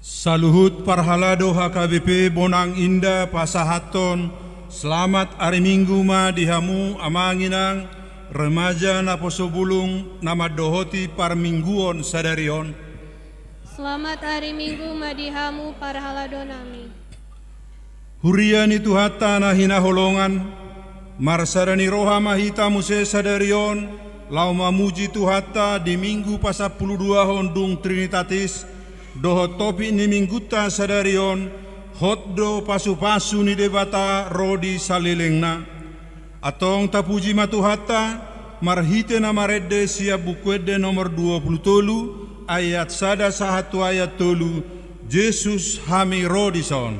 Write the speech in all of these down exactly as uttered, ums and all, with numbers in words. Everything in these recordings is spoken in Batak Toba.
Saluhut parhalado H K B P Bonang Indah pasahathon selamat ari Minggu ma di hamu amang inang, remaja naposo bulung na mandohoti parmingguon sadari on. Selamat ari Minggu ma di hamu parhalado nami. Huria ni Tuhanta na hinaholongan, marsada ni roha ma hita muse sadari on, laho mamuji Tuhanta di Minggu pasampuluduahon dung Trinitatis, dohot topik ni Minggunta sadari on, hot do pasupasu ni Debata ro di salelengna. Antong tapuji ma Tuhanta, marhite na marende sian Buku Ende nomor dua pulu tolu, ayat sada sahat tu ayat tolu, Jesus hami ro dison.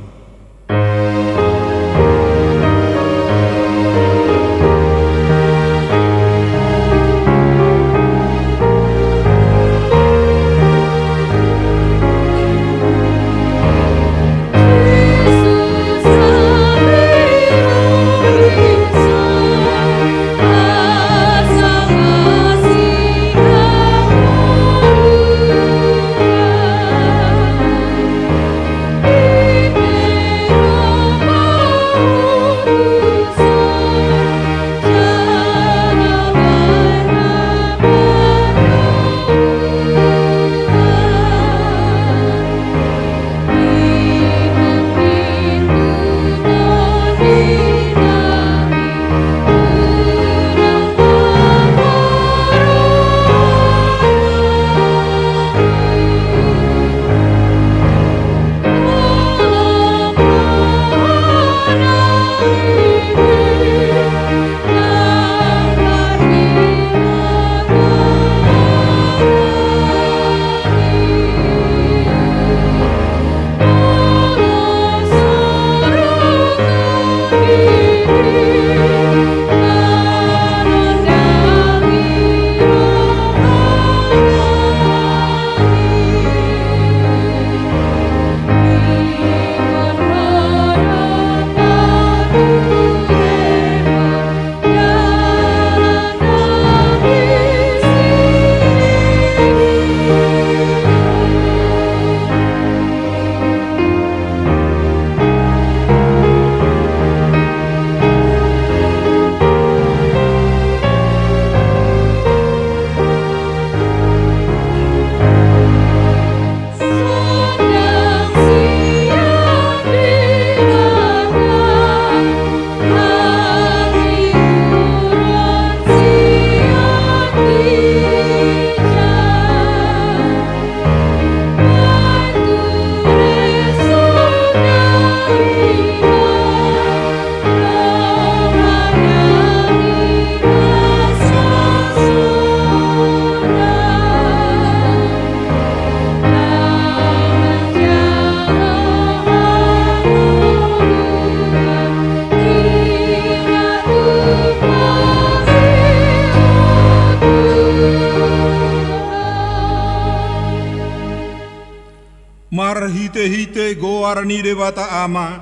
Marhitehite goar ni Debata Ama,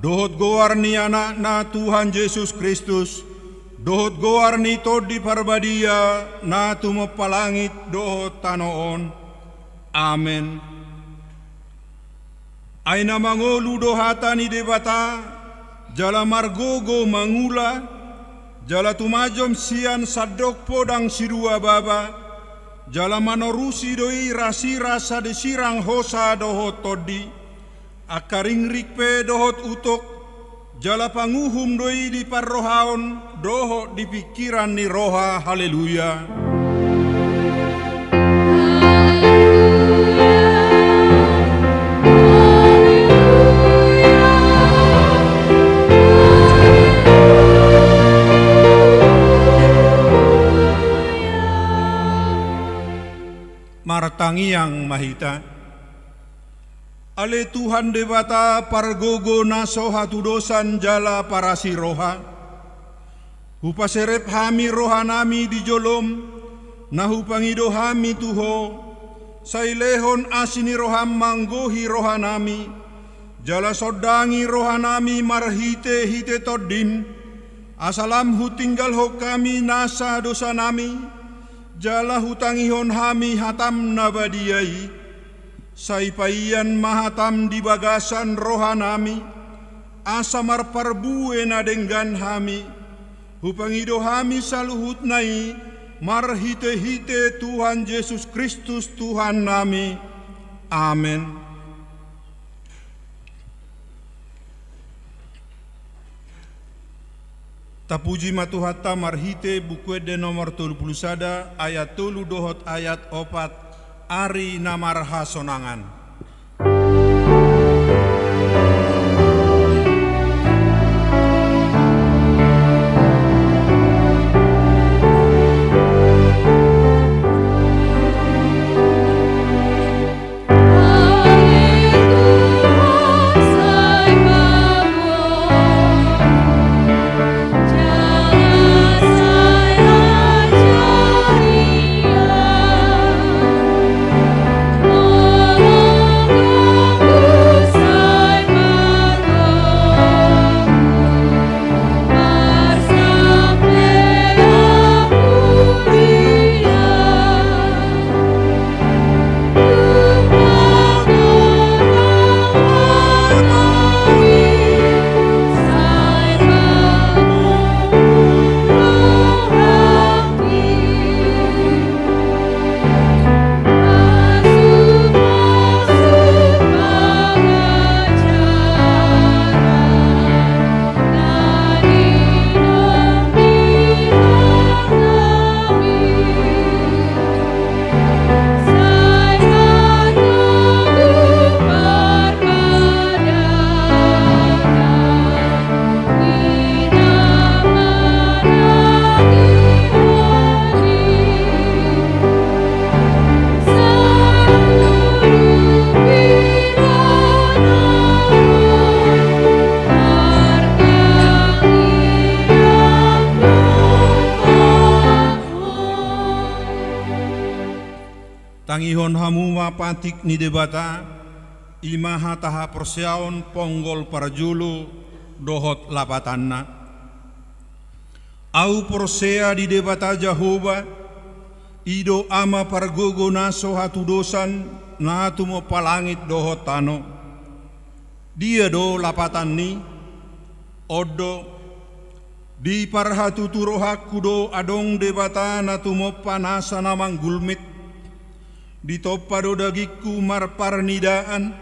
dohot goar ni Anakna Tuhan Jesus Kristus, dohot goar ni Tondi Parbadia na tumompa langit dohot tano on. Amen. Ai na mangolu do hata ni Debata, jala margogo mangula, jala tumajom sian sandok podang sidua baba, jala manorusi do i rasirang sadisirang hosa dohot tondi, angka ringring pe dohot utok, jala panguhum do i di parrohaon dohot di pingkiran ni roha. Haleluya. Martangiang ma hita. Ale Tuhan Debata pargogo na so hatudosan jala parasi roha, hupaserep hami rohanami di jolom, na hupangido hami tu Ho, sai lehon asi ni roham manggohi rohanami, jala sondangi rohanami marhitehite tondim, asa lam hutinggalhon hami nasa dosanami, jala hutangihon hami hatam na badia i. Sai paian ma hatam di bagasan rohanami, asa marparbue na denggan hami, hupangido hami saluhutna i marhitehite Tuhan Jesus Kristus Tuhannami. Amen. Tapuji ma Tuhanta marhite Buku Ende nomor tolu pulu sada, ayat tolu dohot ayat opat, ari na marhasonangan. Tangihon hamu ma patik ni Debata, i ma hata haporseaon ponggol parjolo dohot lapatanna. Ahu porsea di Debata Jahowa, i do Ama pargogo na so hatudosan, na tumompa langit dohot tano. Dia do lapatanni? On do, di parhatutu rohangku do adong Debata na tumompa nasa na manggulmit. Ditompa do dagingku marparnidaan,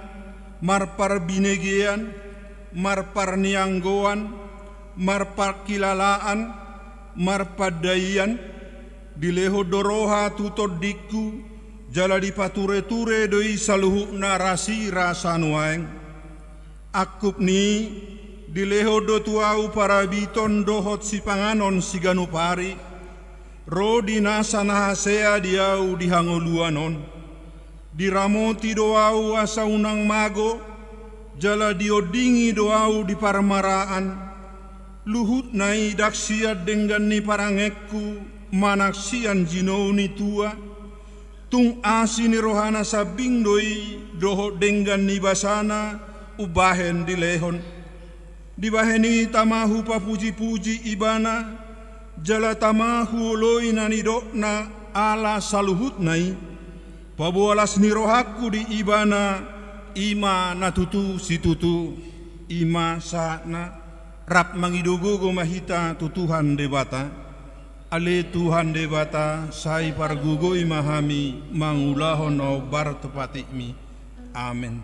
marparbinegean, marparnianggoan, marparkilalaan, marpandaian. Dilehon do roha tu tondingku, jala dipatureture do i saluhutna rasirasa nuaeng. Angkup ni i, dilehon do tu ahu parabiton dohot sipanganon siganup ari. Ro di nasa na hasea di ahu di hangoluan on. Diramoti do ahu asa unang mago, jala diondingi do ahu di parmaraan. Luhutna i ndang sian denggan ni parangeanku manang sian jinou ni tua. Tung asi ni rohana sambing do i dohot denggan ni basana umbahen dilehon. Dibahen i tama hupapujipuji Ibana, jala tama huoloi na nidokna ala saluhutna i. Paboa las ni rohangku di Ibana, i ma na tutu situtu. I ma sahatna. Rap mangido gogo ma hita tu Tuhan Debata. Ale Tuhan Debata, sai pargogoi ma hami mangulahon na hombar tu patikmi. Amen.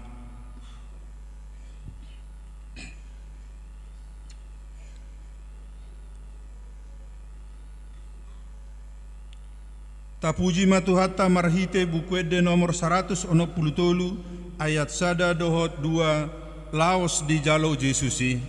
Tapuji ma Tuhanta marhite Buku Ende nomor saratus onom pulu tolu, ayat sada dohot dua, laos dijalo Jesus i.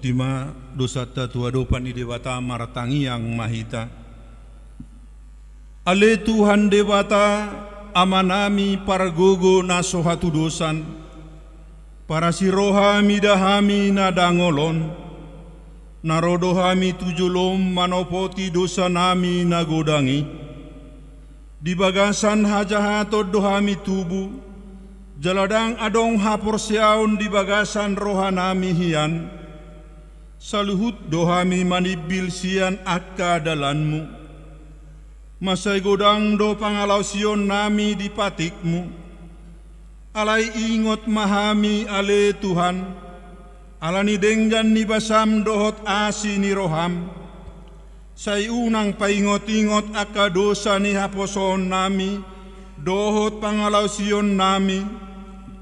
Tima dosanta tu adopan ni Debata, martangiang ma hita. Ale Tuhan Debata, Amanami pargogo na so hatudosan, parasi roha mida hami na dangol on, na ro do hami tu jolom manopoti dosanami na godang i. Di bagasan hajahaton do hami tubu, jala ndang adong haporseaon di bagasan rohanami hian, saluhut do hami manimbil sian angka dalanmu. Mansai godang do pangalaosionnami di patikmu. Alai ingot ma hami ale Tuhan, ala ni denggan ni basam dohot asi ni roham. Sai unang paingot-ingot angka dosa ni haposoonnami dohot pangalaosionnami.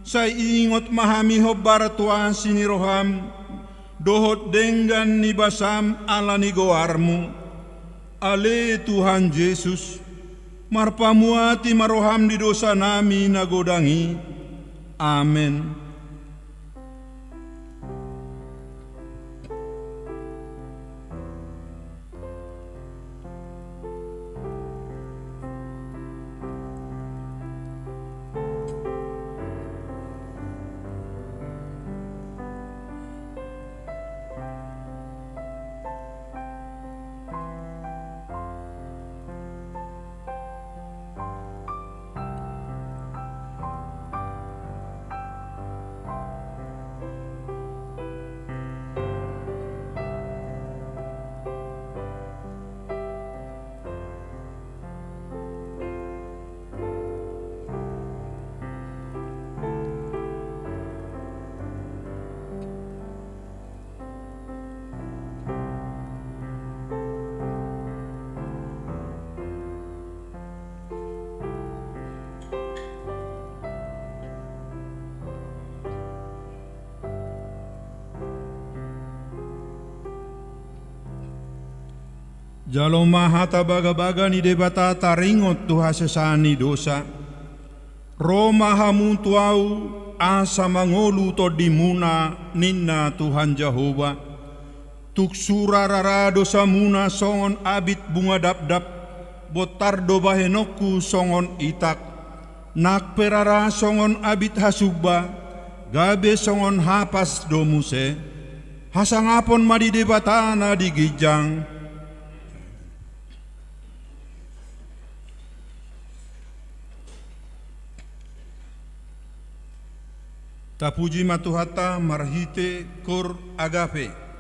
Sai ingot ma hami hombar tu asi ni roham dohot denggan ni basam ala ni goarmu. Ale Tuhan Jesus, marpamuati ma roham di dosanami na godang i. Amen. Jalo ma hata bagabaga ni Debata taringot tu hasesaan ni dosa. Ro ma hamu tu Ahu, asa mangolu tondimuna, ninna Tuhan Jahowa. Tung sura rara dosamuna songon abit bunga dapdap, bontar do bahenonku songon itak. Nang pe rara songon abit hasumba, gabe songon hapas do muse. Hasangapon ma di Debata na di ginjang. Tapuji ma Tuhanta marhite koor Agape.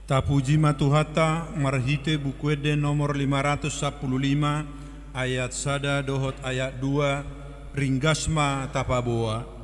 Tapuji ma Tuhanta marhite Buku Ende nomor lima ratus sampulu lima, ayat sada dohot ayat dua, ringgas ma tapaboa.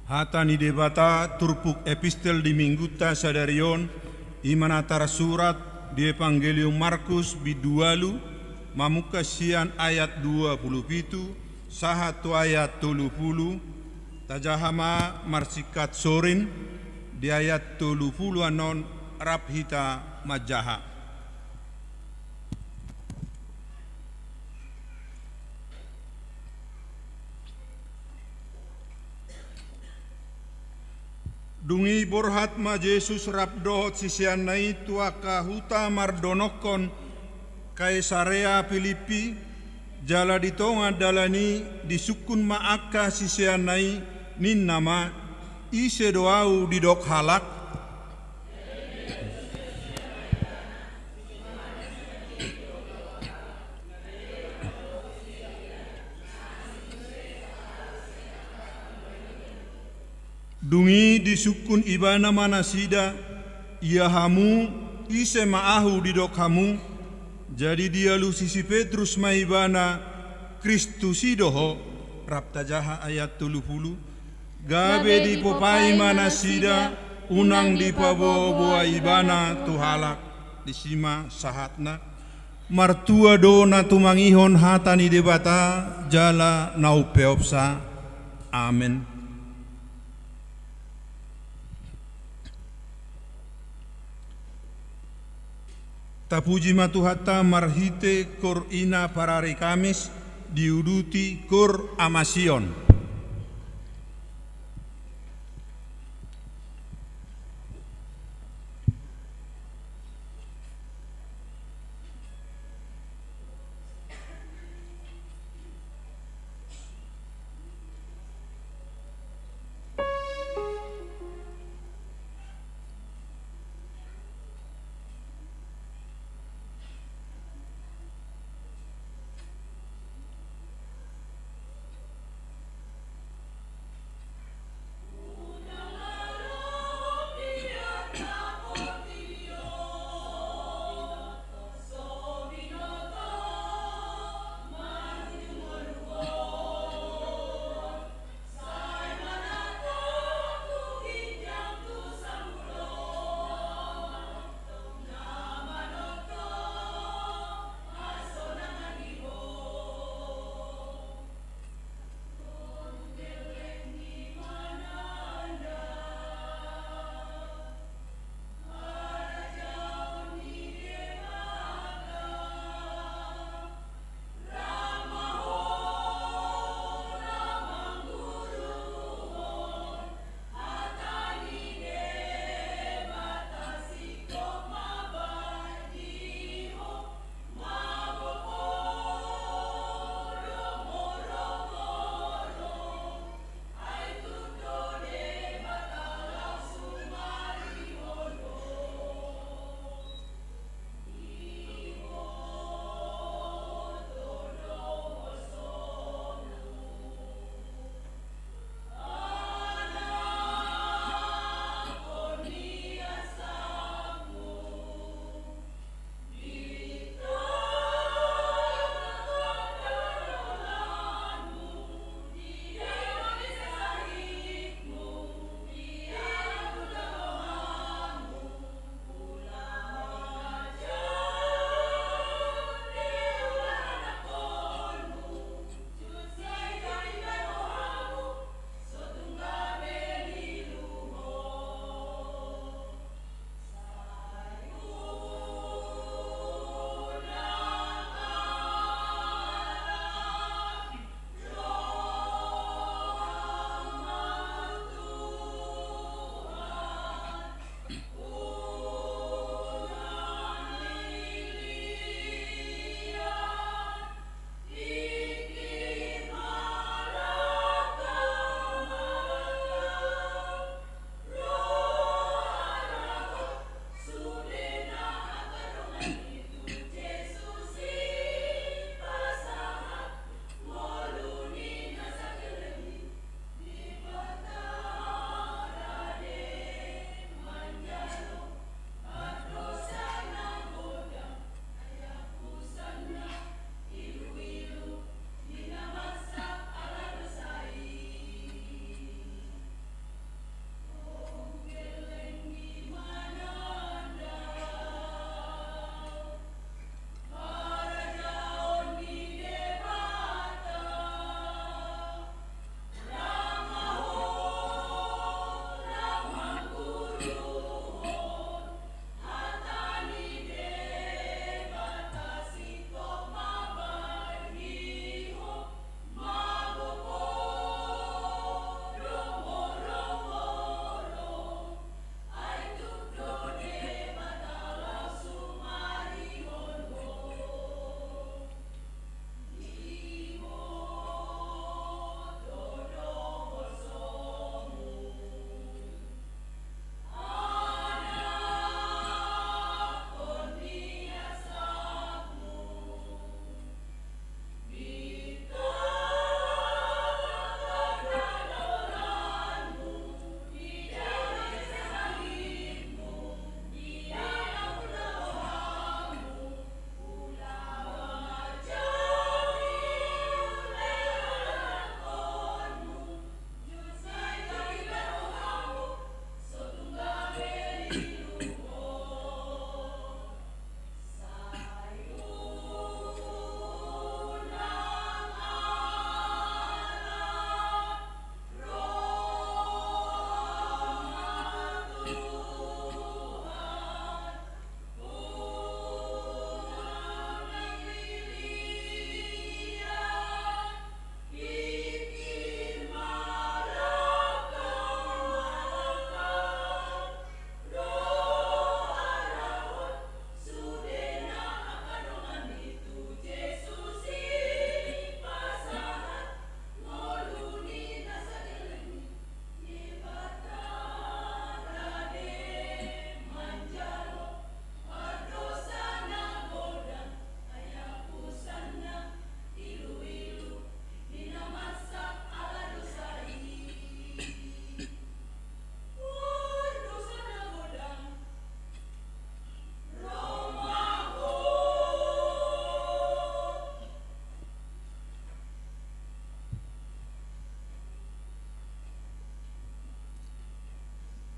Hata ni Debata turpuk epistel di Minggunta sadari on, i ma na tarsurat di Evangelium Markus bindu ualu, mamungka sian ayat dua pulu pitu sahat tu ayat tolu pulu. Tajaha ma marsingkat sorin di ayat tolu pulu annon, rap hita manjaha. Dung i borhat ma Jesus rap dohot siseanna i tu angka huta mardonokkon Kaisarea Pilippi, jala di tonga dalan i disungkun ma angka siseanna i, ninna ma: Ise do ahu didok halak? Dung i disungkun ibana ma nasida: Ia hamu, ise ma ahu didok hamu? Jadi dialusi si Petrus ma ibana: Kristus i do ho. Rap tajaha ayat tolu pulu. Gabe dipopai ma nasida, unang dipaboaboa ibana tu halak. Disi ma sahatna. Martua do na tumangihon hata ni Debata jala na umpeopsa. Amen. Tapuji ma Tuhanta marhite kor i na parari Kamis diuduti kor Amasion.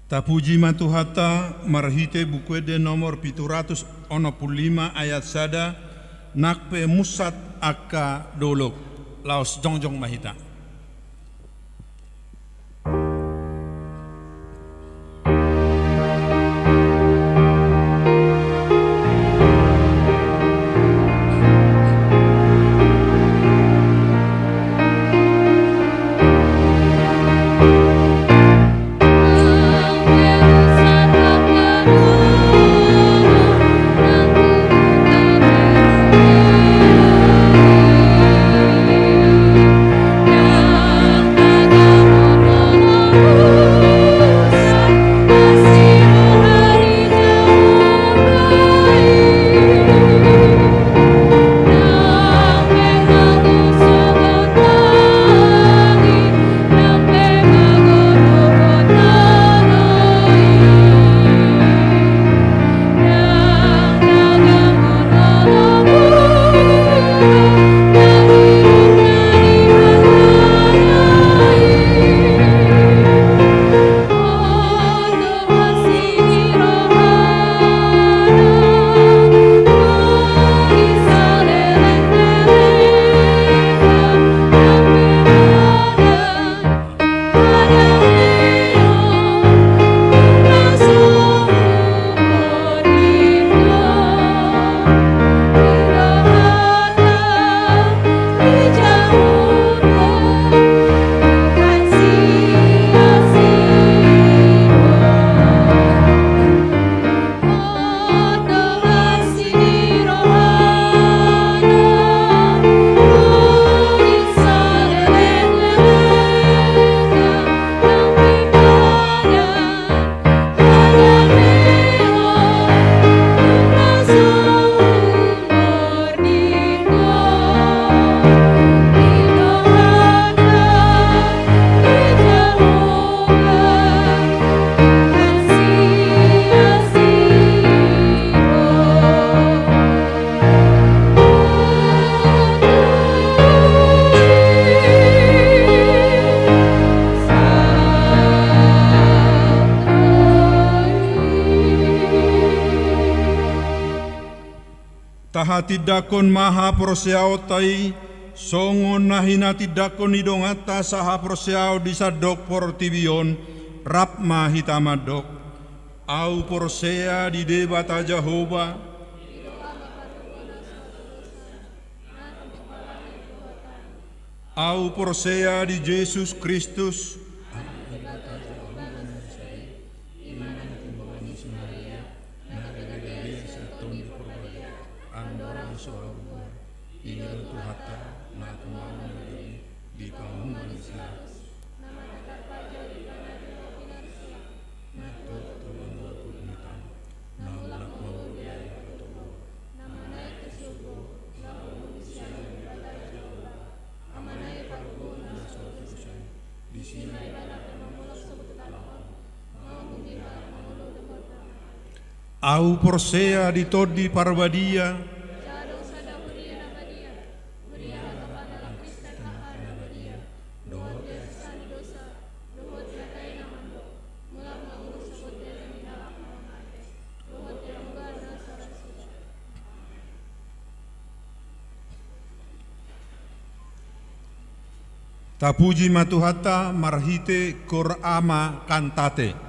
Tapuji ma Tuhanta marhite Buku Ende nomor pitu ratus onom pulu lima ayat sada, nang pe munsat angka dolok, laos jongjong ma hita. Tahatindangkon ma haporseaonta i, songon na hinatindangkon ni donganta sahaporseaon di sandok portibi on. Rap ma hita mandok: Ahu porsea di Debata Jahowa, ahu porsea di Jesus Kristus, ahu porsea di Tondi Parbadia, tapuji ma Tuhanta marhite Cor Ama Cantate.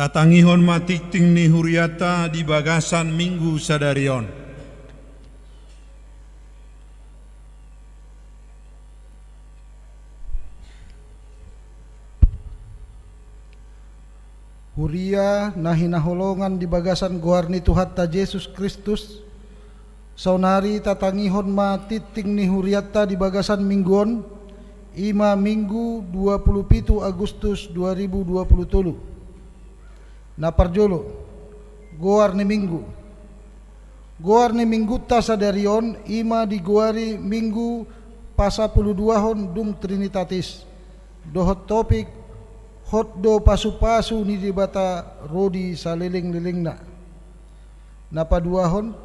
Tatangihon ma tingting ni hurianta di bagasan Minggu sadari on. Huria na hinaholongan di bagasan goar ni Tuhanta Jesus Kristus, saonari tatangihon ma tingting ni hurianta di bagasan Minggu on, i ma Minggu dua puluh pitu Agustus dua ribu dua puluh tolu. Na parjolo, goar ni Minggu. Goar ni Minggunta sadari on i ma digoari Minggu pasapuluduahon dung Trinitatis, dohot topik: Hot do pasupasu ni Debata ro di salelenglelengna. Na paduahon,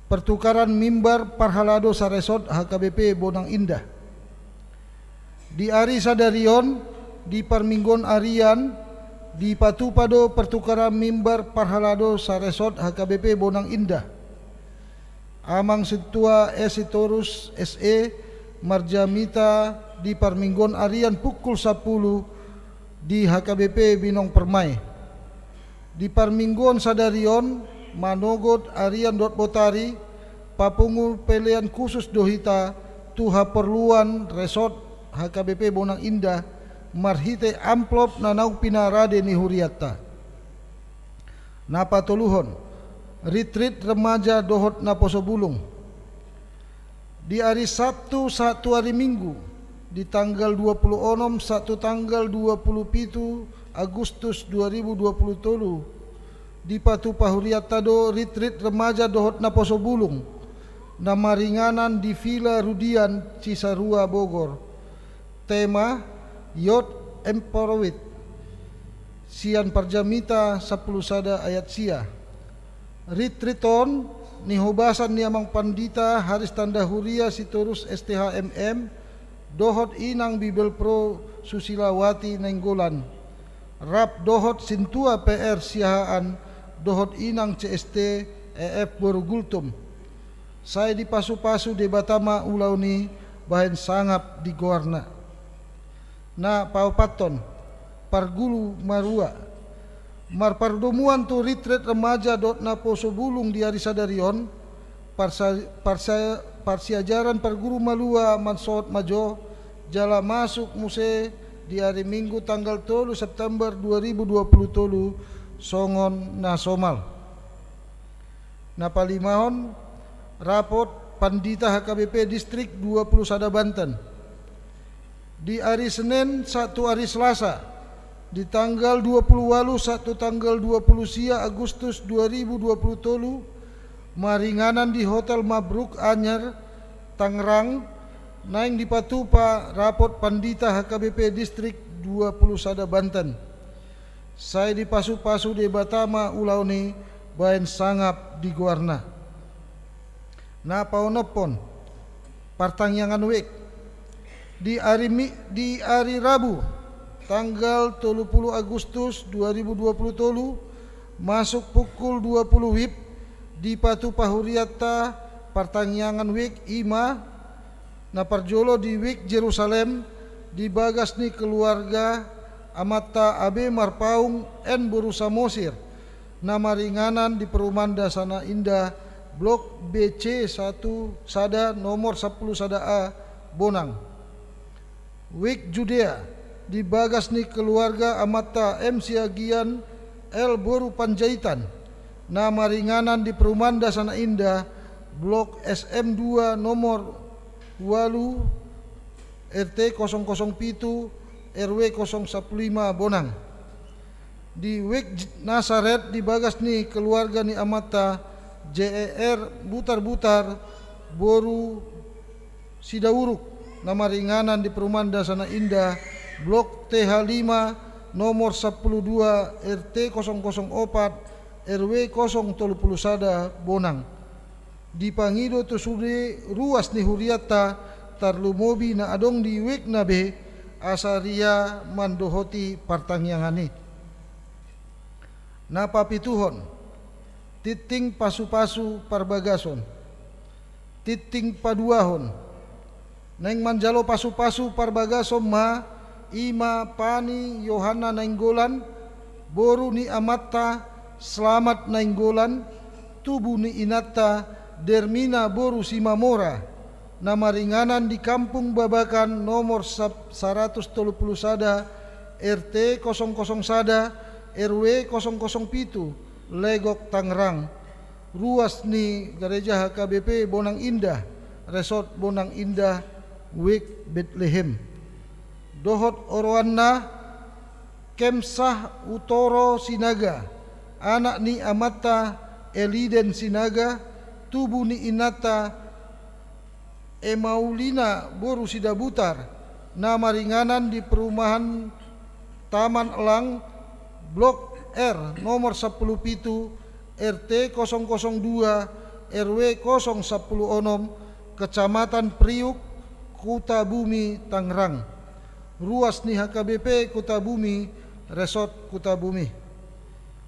pertukaran mimbar parhalado saresort H K B P Bonang Indah. Di ari sadari on, di parmingguon arian, dipatupa do pertukaran mimbar parhalado saresort H K B P Bonang Indah. Amang Sintua S Sitorus S E marjamita di parmingguon arian pukul sampulu di H K B P Binong Permai. Di parmingguon sadari on, manogot arian dohot botari, papungu pelean khusus do hita tu haporluan resort H K B P Bonang Indah marhite amplop na naung pinarade ni hurianta. Na patoluhon, ritrit remaja dohot naposo bulung. Di ari Sabtu sahat tu ari Minggu, di tanggal dua puluh onom sahat tu tanggal dua puluh pitu Agustus dua ribu dua puluh tolu, dipatupa hurianta do ritrit remaja dohot naposo bulung, na maringanan di Villa Rudian, Cisarua, Bogor. Tema: Youth Empowered. Sian Parjamita sampulu sada ayat sia. Ritrit on nihobasan ni Amang Pandita Haris Tanda Huria Sitorus S T H M M dohot Inang Bibelvrouw Susilawati Nainggolan, rap dohot Sintua P R Siahaan dohot Inang C S T E F boru Gultom. Sai dipasupasu Debata ma ulaon i bahen sangap di goarna. Na paopathon, parguru marua. Marpardomuan tu ritrit remaja dohot naposo bulung di ari sadari on, parsa-, parsa-, parsiajaran parguru malua mansohot ma jo, jala masuk muse di ari Minggu tanggal tolu September dua ribu dua puluh tolu songon na somal. Na palimahon, rapot Pandita H K B P Distrik dua puluh sada Banten. Di ari Senen sahat tu ari Selasa, di tanggal dua puluh ualu sahat tu tanggal dua puluh sia Agustus dua ribu dua puluh tolu, maringanan di Hotel Mabruk Anyer, Tangerang, naeng dipatupa rapot Pandita H K B P Distrik dua puluh sada Banten. Sai dipasupasu Debata ma ulaon i bahen sangap di goarna. Na paonomhon, partangiangan wijk. Di ari Mi-, di ari Rabu, tanggal tolu puluh Agustus dua ribu dua puluh tolu, masuk pukul dua puluh wib, dipatupa hurianta partangiangan wijk, i ma na parjolo di Wijk Jerusalem, di bagas ni keluarga amanta Abe Marpaung N boru Samosir, na maringanan di Perumahan Dasana Indah, Blok B C satu sada, nomor sampulu sada A, Bonang. Wijk Judea, di bagas ni keluarga amanta M Siagian L boru Panjaitan, na maringanan di Perumahan Dasana Indah, Blok S M dua, nomor ualu, R T kosong kosong pitu, R W kosong sampulu lima, Bonang. Di Wijk J-, Nasaret, di bagas ni keluarga ni amanta J E R Butar-Butar boru Sidauruk, na maringanan di Perumahan Dasana Indah, Blok T H lima, nomor sampulu dua, R T kosong kosong opat, R W kosong tolu pulu sada, Bonang. Dipangido tu sude ruas ni hurianta, tarlumobi na adong di wijk na be, asa ria mandohoti partangiangan i. Na papituhon, tingting pasupasu parbagason. Tingting paduahon, naeng manjalo pasupasu parbagason ma, i ma Pani Yohanna Nainggolan, Boru ni amanta Slamat Nainggolan, tubu ni inanta Dermina boru Simamora, na maringanan di Kampung Babakan nomor sap-, saratus tolu pulu sada, R T kosong kosong sada, R W kosong kosong pitu, Legok, Tangerang. Ruas ni gareja H K B P Bonang Indah, Resort Bonang Indah, Wijk Betlehem. Dohot oroanna, Kemsah Utoro Sinaga, anak ni amanta Eliden Sinaga, tubu ni inanta Emaulina boru Sidabutar, na maringanan di perumahan Taman Elang, Blok R, nomor sampulu pitu, R T kosong kosong dua, R W kosong sampulu onom, Kecamatan Priuk, Kutabumi, Tangerang. Ruas ni H K B P Kutabumi, Resort Kutabumi.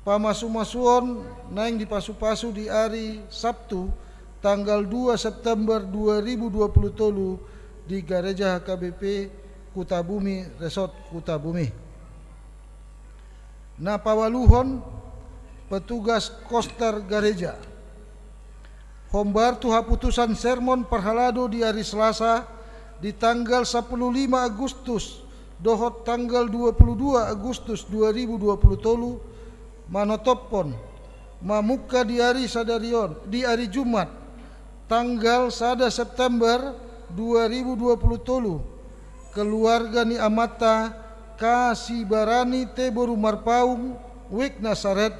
Pamasumasuon naeng dipasupasu di ari Sabtu, tanggal dua September dua ribu dua pulu tolu, di gareja H K B P Kutabumi, Resort Kutabumi. Na paualuhon, petugas koster gareja. Hombar tu haputusan sermon parhalado di ari Selasa, di tanggal sampulu lima Agustus dohot tanggal dua pulu dua Agustus dua ribu dua pulu tolu, manotophon, mamungka di ari sadari on, di ari Jumat, tanggal sada September dua ribu dua pulu tolu, keluarga ni amanta Kasibarani T boru Marpaung, Wijk Nasaret,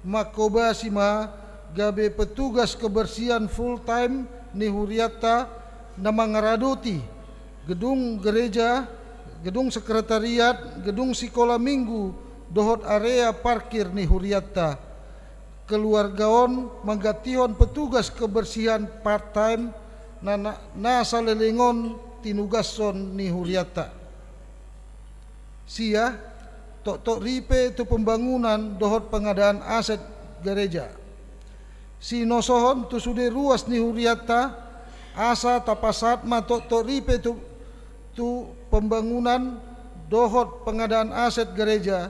manghobasi ma gabe petugas kebersihan full time ni hurianta, na mangaradoti gedung gereja, gedung sekretariat, gedung sikola minggu, dohot area parkir ni hurianta. Keluarga on manggantihon petugas kebersihan part time na, na, na saleleng on tinugashon ni hurianta. Sia, toktok ripe tu pembangunan dohot pengadaan aset gareja. Sinosohon tu sude ruas ni hurianta, asa tapasahat ma toktok ripe tu, tu pembangunan dohot pengadaan aset gareja,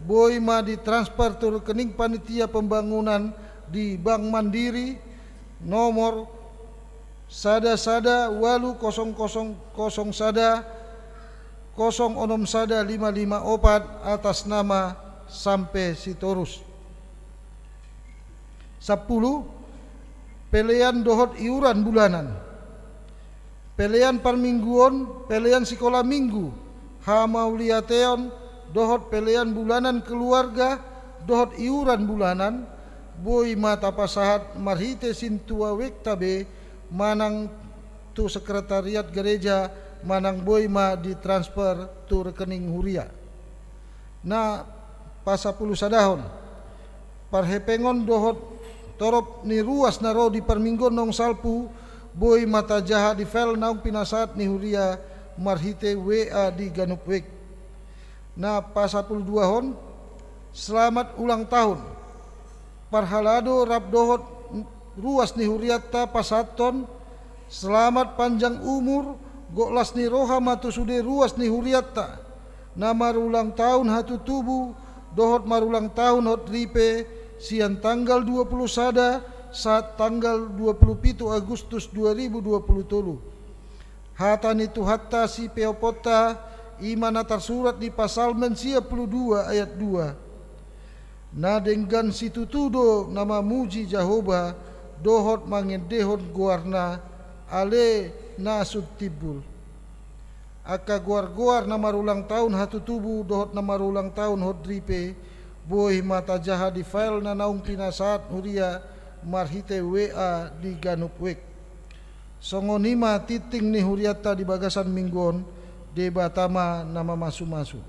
boi ma ditransfer tu rekening panitia pembangunan di Bank Mandiri, nomor sada sada ualu kosong kosong kosong sada kosong onom sada lima lima opat, atas nama Sampe Sitorus. Sampulu, pelean dohot iuran bulanan. Pelean parmingguon, pelean sikola minggu, hamauliateon, dohot pelean bulanan keluarga, dohot iuran bulanan, boi ma tapasahat marhite sintua wijk ta be, manang tu sekretariat gareja, manang boi ma ditransfer tu rekening huria. Na pasampulu sadahon, parhepengon dohot torop ni ruas na ro di parmingguon naung salpu, boi ma tajaha di file naung pinasahat ni huria marhite W A di ganup wijk. Na pasampulu duahon, selamat ulang tahun. Parhalado rap dohot ruas ni hurianta pasahathon, selamat panjang umur, gok las ni roha ma tu sude ruas ni hurianta, na marulang tahun hatutubu, dohot marulang tahun hot ripe, sian tanggal dua pulu sada sahat tanggal dua pulu pitu Agustus dua ribu dua pulu tolu. Hata ni Tuhanta sipeoponta, i ma na tarsurat di Psalmen sia pulu dua ayat dua. Na denggan situtu do na mamuji Jahowa, dohot mangendehon goarna, ale na sun timbul. Angka goar-goar na marulang tahun hatutubu, dohot na marulang tahun hot ripe, boi ma tajaha di file na naung pinasahat huria marhite W A di ganup wijk. Songon i ma tingting ni hurianta di bagasan minggu on, Debata ma na mamasu-masu.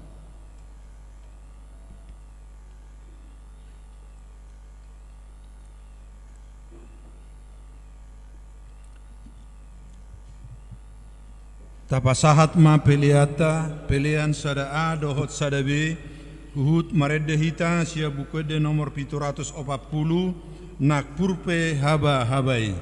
Tapasahat ma peleanta, pelean sada A dohot sada B, huhut marende hita sian Buku Ende nomor pitu ratus opat pulu, nang purpe haba-haba i.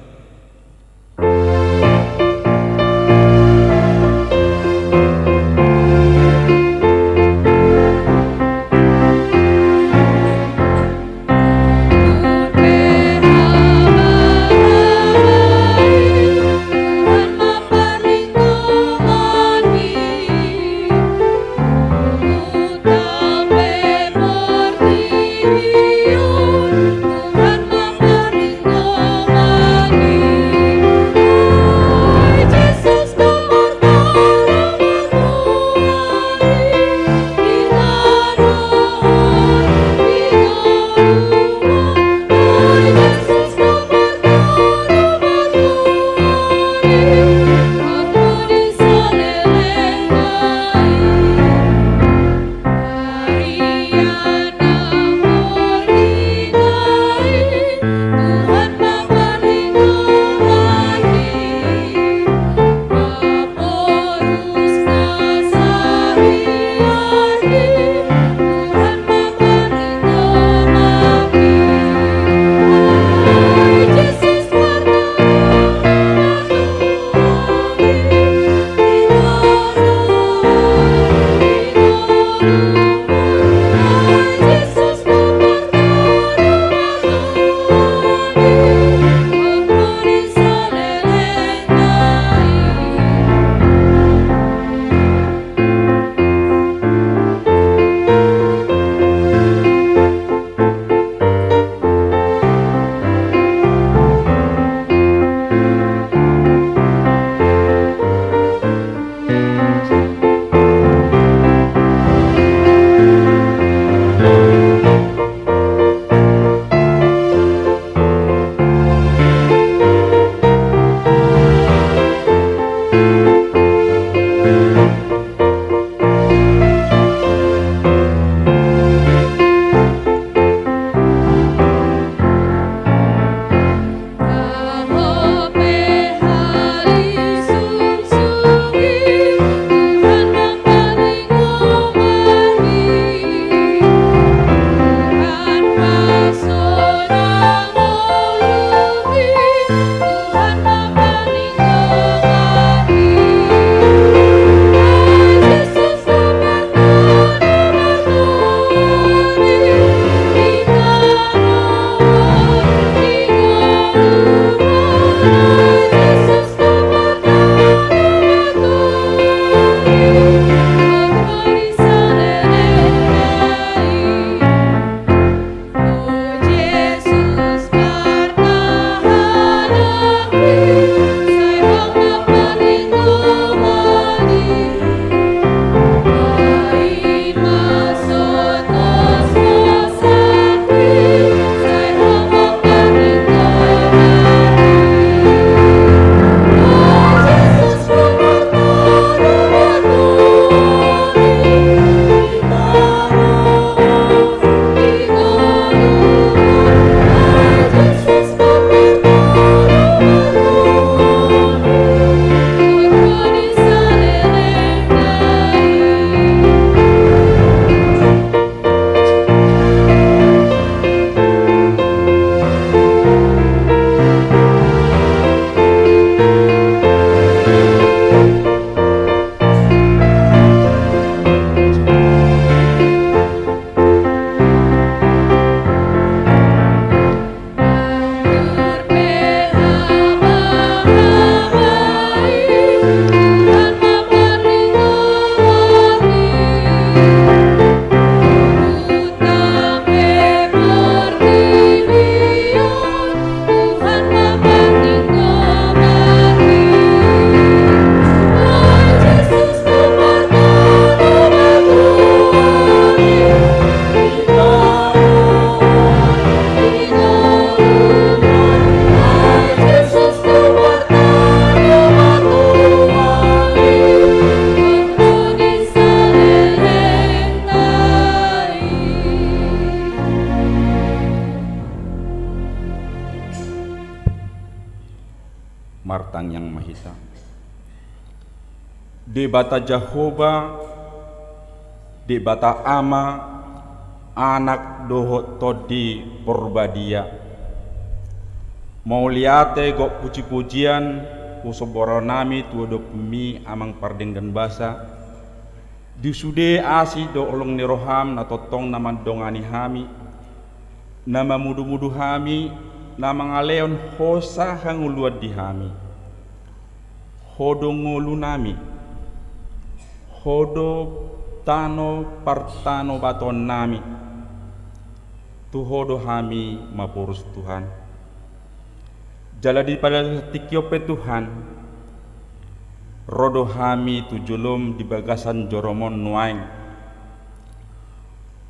Martangiang ma hita. Debata Jahowa, Debata Ama, Anak dohot Tondi Porbadia. Mauliate dohot pujipujian husombaonami tu adopanMi, Amang pardenggan basa, di sude asi dohot holong ni rohaM na tongtong na mandongani hami, na mamudumudu hami, na mangalehon hosa hangoluan di hami. Ho do ngolunami, Ho do tano partanobatoannami, tu Ho do hami maporus, Tuhan. Jala di pada tingki on pe, Tuhan, ro do hami tu joloM di bagasan joroMon nuaeng,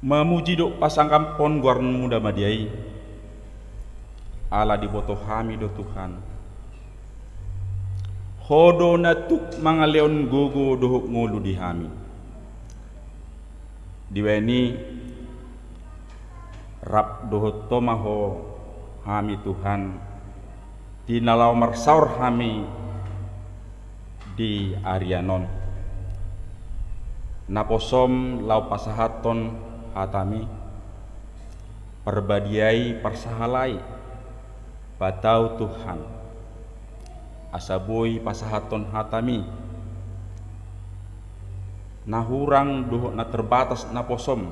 mamuji dohot pasanggaphon goarMu na badia i, ala diboto hami do, Tuhan, Ho do na tuk mangalehon gogo dohot ngolu di hami. Dibahen i, rap dohot Ho ma Ho hami, Tuhan, di na laho marsaor hami di arian on. NaposoM laho pasahathon hataMi, Parbadia i, parsahalai, patau, Tuhan, asa boi pasahathon hataMi. Na hurang dohot na terbatas naposoM,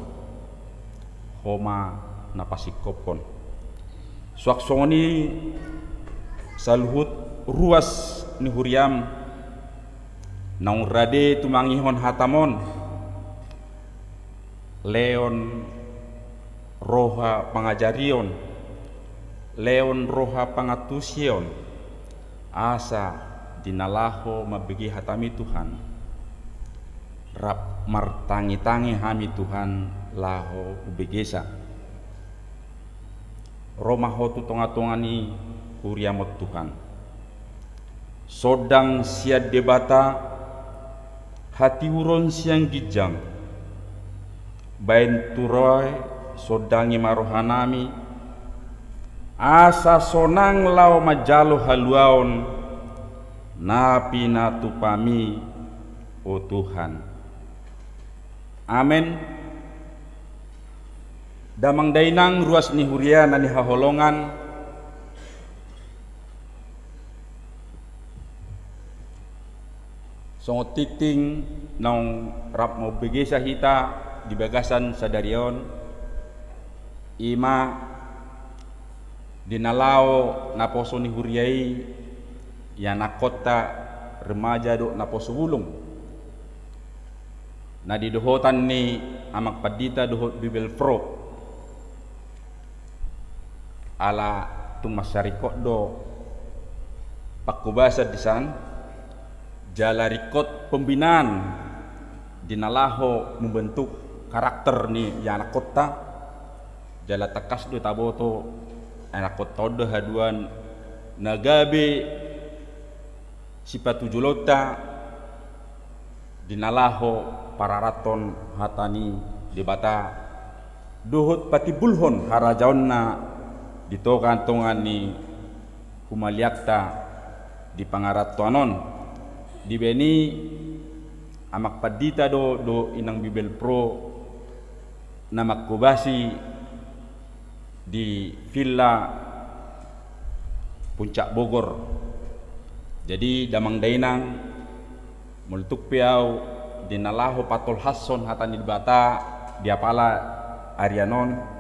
Ho ma na pasingkophon. Suang songon i saluhut ruas ni huriaM, naung rade tumangihon hataMon, lehon roha pangajarion, lehon roha pangantusion, asa di na laho mambege hataMi, Tuhan, rap martangitangi hami, Tuhan, laho hubegesa. Ro ma Ho tu tongatonga ni huriaM on, Tuhan. Sondang sian Debata, hatiuron sian ginjang. Baen tu roha i, sondangi ma rohanami, asa sonang laho manjalo haluaon na pinatupaMi, o Tuhan. Amen. Damang dainang, ruas ni huria na hinaholongan, songon tingting naung rap mambegesa hita di bagasan sadari on, i ma di na laho naposo ni huria i, ianakkonta remaja dohot naposo bulung, na di dohotan ni Amang Pandita dohot Bibelvrouw. Ala tung mansai ringkot do pangkobasan di san, jala ringkot pembinaan di na laho membentuk karakter ni ianakkonta, jala tangkas do taboto ianakkonta on do haduan na gabe sipatujoloonta di na laho pararathon hata ni Debata dohot patimbulhon harajaonna di tongatonga ni humaliangta di pangarantoan on. Dibaen i Amang Pandita do dohot Inang Bibelvrouw na mangkobasi di Villa Puncak Bogor. Jadi damang dainang, molo tung pe ahu di na laho patolhashon hata ni Debata di apala arian on,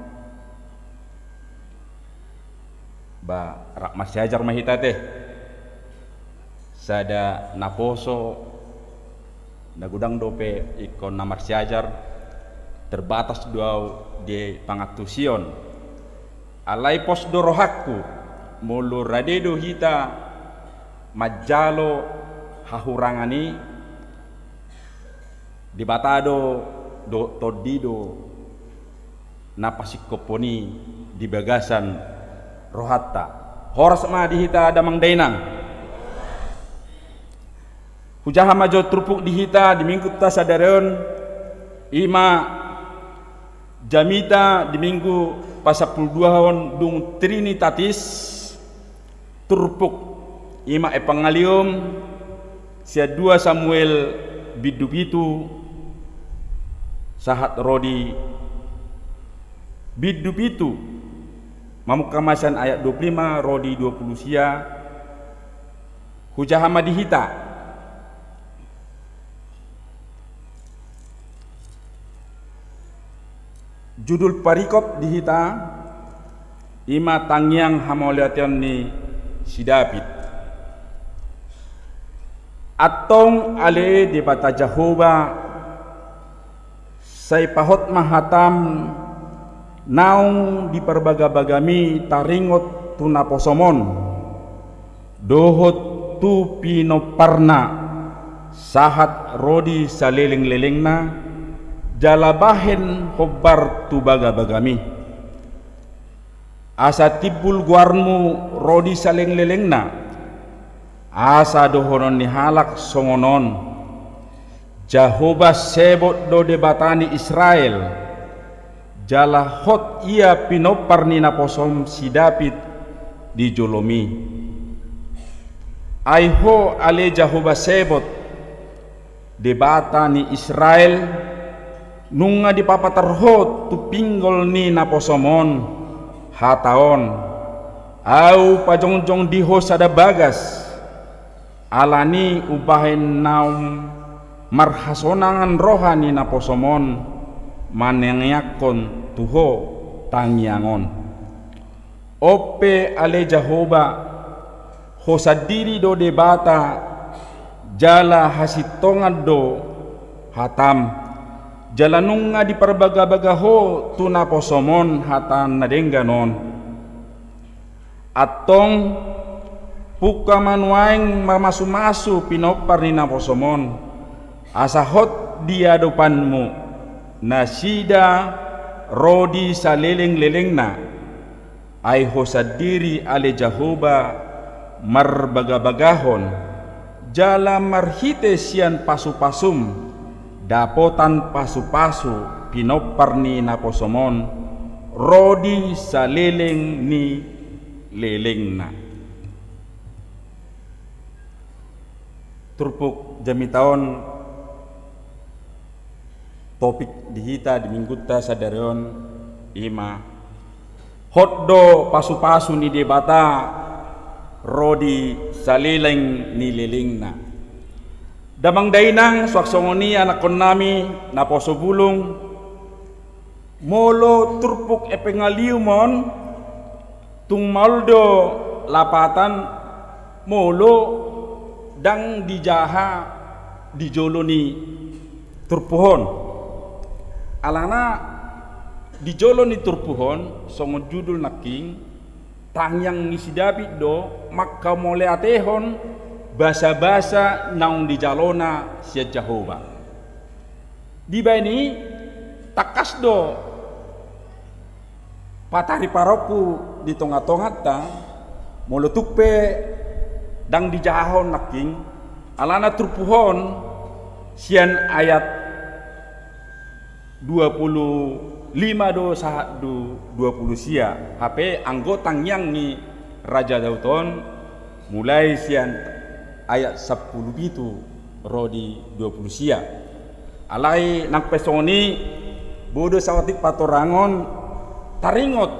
ba rap marsiajar ma hita ate. Sada naposo na godang dope ingkon na marsiajar, terbatas do ahu di pangantusion. Alai pos do rohangku, molo rade do hita manjalo hahurangan i, Debata do dohot Tondi do na pasingkophon i di bagasan rohanta. Horas ma di hita damang dainang. Hujaha ma jo turpuk di hita di Minggunta sadari on, i ma jamita di Minggu pasampulu duahon dung Trinitatis, turpuk I ma Evangelium sian dua Samuel bindu pitu sahat ro di bindu pitu, mamungka ma sian ayat dua pulu lima ro di dua pulu sia. Hujaha ma di hita. Judul parikop di hita i ma tangiang hamauliateon ni si David. Antong ale Debata Jahowa, sai pahot ma hatam naung di parbagabagami taringot tu naposom on dohot tu pinomparna sahat ro di salelenglelengna, jala bahen hombar tu bagabagami. Asa timbul goarmu ro di salelenglelengna, asa dohonon ni halak songon on: Jahowa Sebot do Debata ni Israel, jala hot ia pinompar ni naposom si David di jolomi. Ai Ho ale Jahowa Sebot, Debata ni Israel, nunga dipapatar Ho tu pinggol ni naposom on hata on: Ahu pajongjong di Ho sada bagas, alani umbahen naung marhasonangan roha ni naposom on manangiangkon tu Ho tangiang on. On pe ale Jahowa, Ho sandiri do Debata, jala hasintongan do hatam, jala nunga diparbagabaga Ho tu naposom on hata na denggan on. Antong, pungka ma nuaeng marmasumasu pinompar ni naposom on, asa hot di adopanmu nasida ro di salelenglelengna. Ai Ho sandiri ale Jahowa marbagabagahon, jala marhite sian pasupasum dapotan pasupasu pinompar ni naposom on ro di saleleng ni lelengna. Turpuk jamita on, topik di hita di minggunta sadari on i ma: Hot do pasupasu ni Debata ro di saleleng ni lelengna. Damang dainang, suang songon i anakkonnami naposo bulung, molo turpuk Evangelium on, tung maol do lapatan, molo ndang dijaha di jolo ni turpuk on. Alana di jolo ni turpuk on, songon judul nangkin, tangiang ni si David do manghamauliatehon basabasa naung dijalona sian Jahowa. Dibaen i, tangkas do patari parompu di tongatonganta, molo tung pe ndang dijahahon nangkin, alana turpuk on sian ayat dua pulu lima do sahat tu dua pulu sia, hape anggo tangiang ni Raja Daud on mulai sian ayat sampulu pitu ro di dua pulu sia. Alai nang pe songon i, boi do saotik patorangon taringot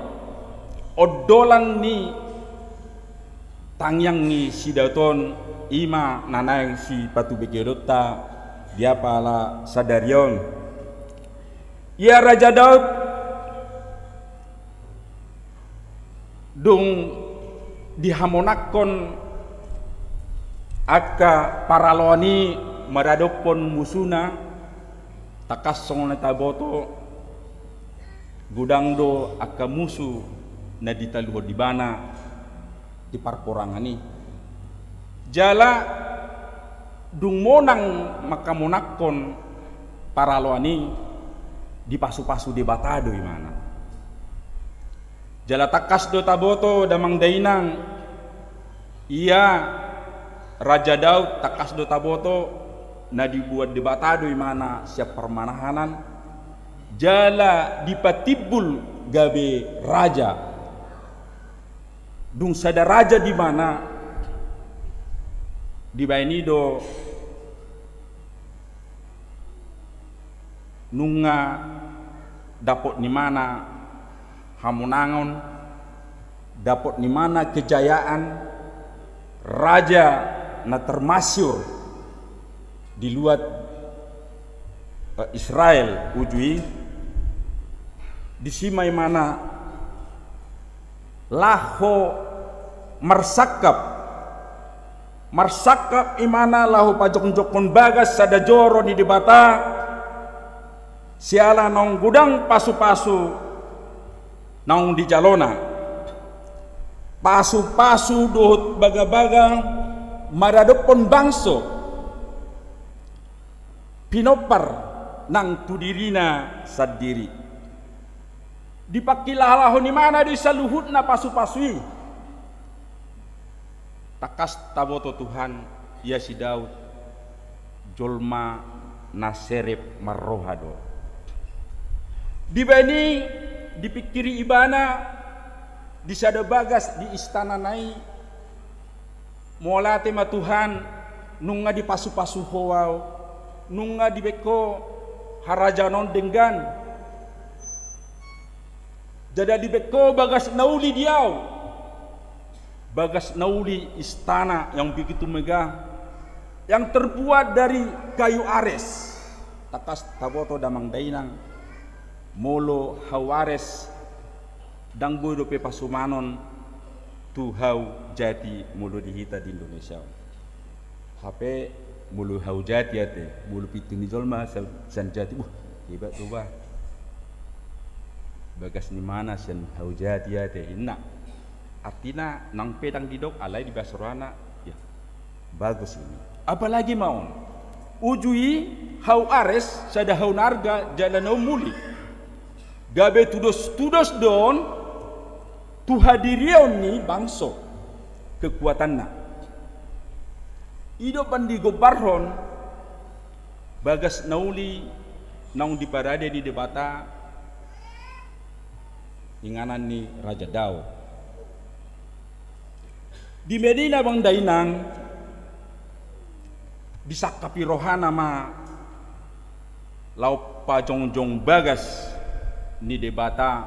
ondolan ni tangiang ni si Daud on, i ma na naeng sipatubegeonta di apala sadari on. Ia Raja Daud dung dihamonangkon angka paraloan i maradophon musuna, tangkas songon na taboto, godang do angka musu na ditaluhon ibana di parporangan i. Jala dung monang manghamonangkon paraloan i, dipasupasu Debata do ibana. Jala tangkas do taboto damang dainang, ia Raja Daud tangkas do taboto na diboan Debata do ibana sian parmanahanan, jala dipatimbul gabe raja. Dung sada raja ibana, Dibaen i do nunga dapot ni imana hamonangon, dapot ni imana kejayaan, raja na termasyhur di luat, eh, Israel uju i. Disi ma imana laho marsangkap, marsangkap imana laho pajongjongkon bagas sada joro ni Debata, siala naung godang pasupasu naung dijalona. Pasupasu dohot bagabaga maradophon bangso pinompar nang tu dirina sandiri. Dipangkilalahon imana do i saluhutna pasupasu i. Tangkas taboto Tuhan, ia si Daud jolma na serep marroha do. Dibaen i, dipingkiri ibana di sada bagas di istanana i, mauliate ma Tuhan, nunga dipasupasu Ho ahu, nunga dibaen Ho harajaon on denggan. Jala dibaen Ho bagas na uli di ahu, bagas na uli, istana yang begitu megah, yang terbuat dari kayu ares. Tangkas taboto damang dainang, molo hau ares, ndang boi dope pasumanon tu hau jati molo di hita di Indonesia on. Hape molo hau jati ate, molo pintu ni jolma sa-, sian jati, wah, hebat do bah. Bagas ni imana sian hau jati ate, inna. Artina nang pe ndang didok, alai di bagasan rohana, ya, bagus ini. Apalagi ma on. Uju i hau ares, sada hau na arga, jala na umuli. Gabe tudostudos do on tu hadirion ni bangso kekuatanna. I do umbahen digombarhon bagas na uli naung diparade ni Debata inganan ni Raja Daud. Dibaen i damang dainang, disangkapi rohana ma laho pajongjong bagas ni Debata,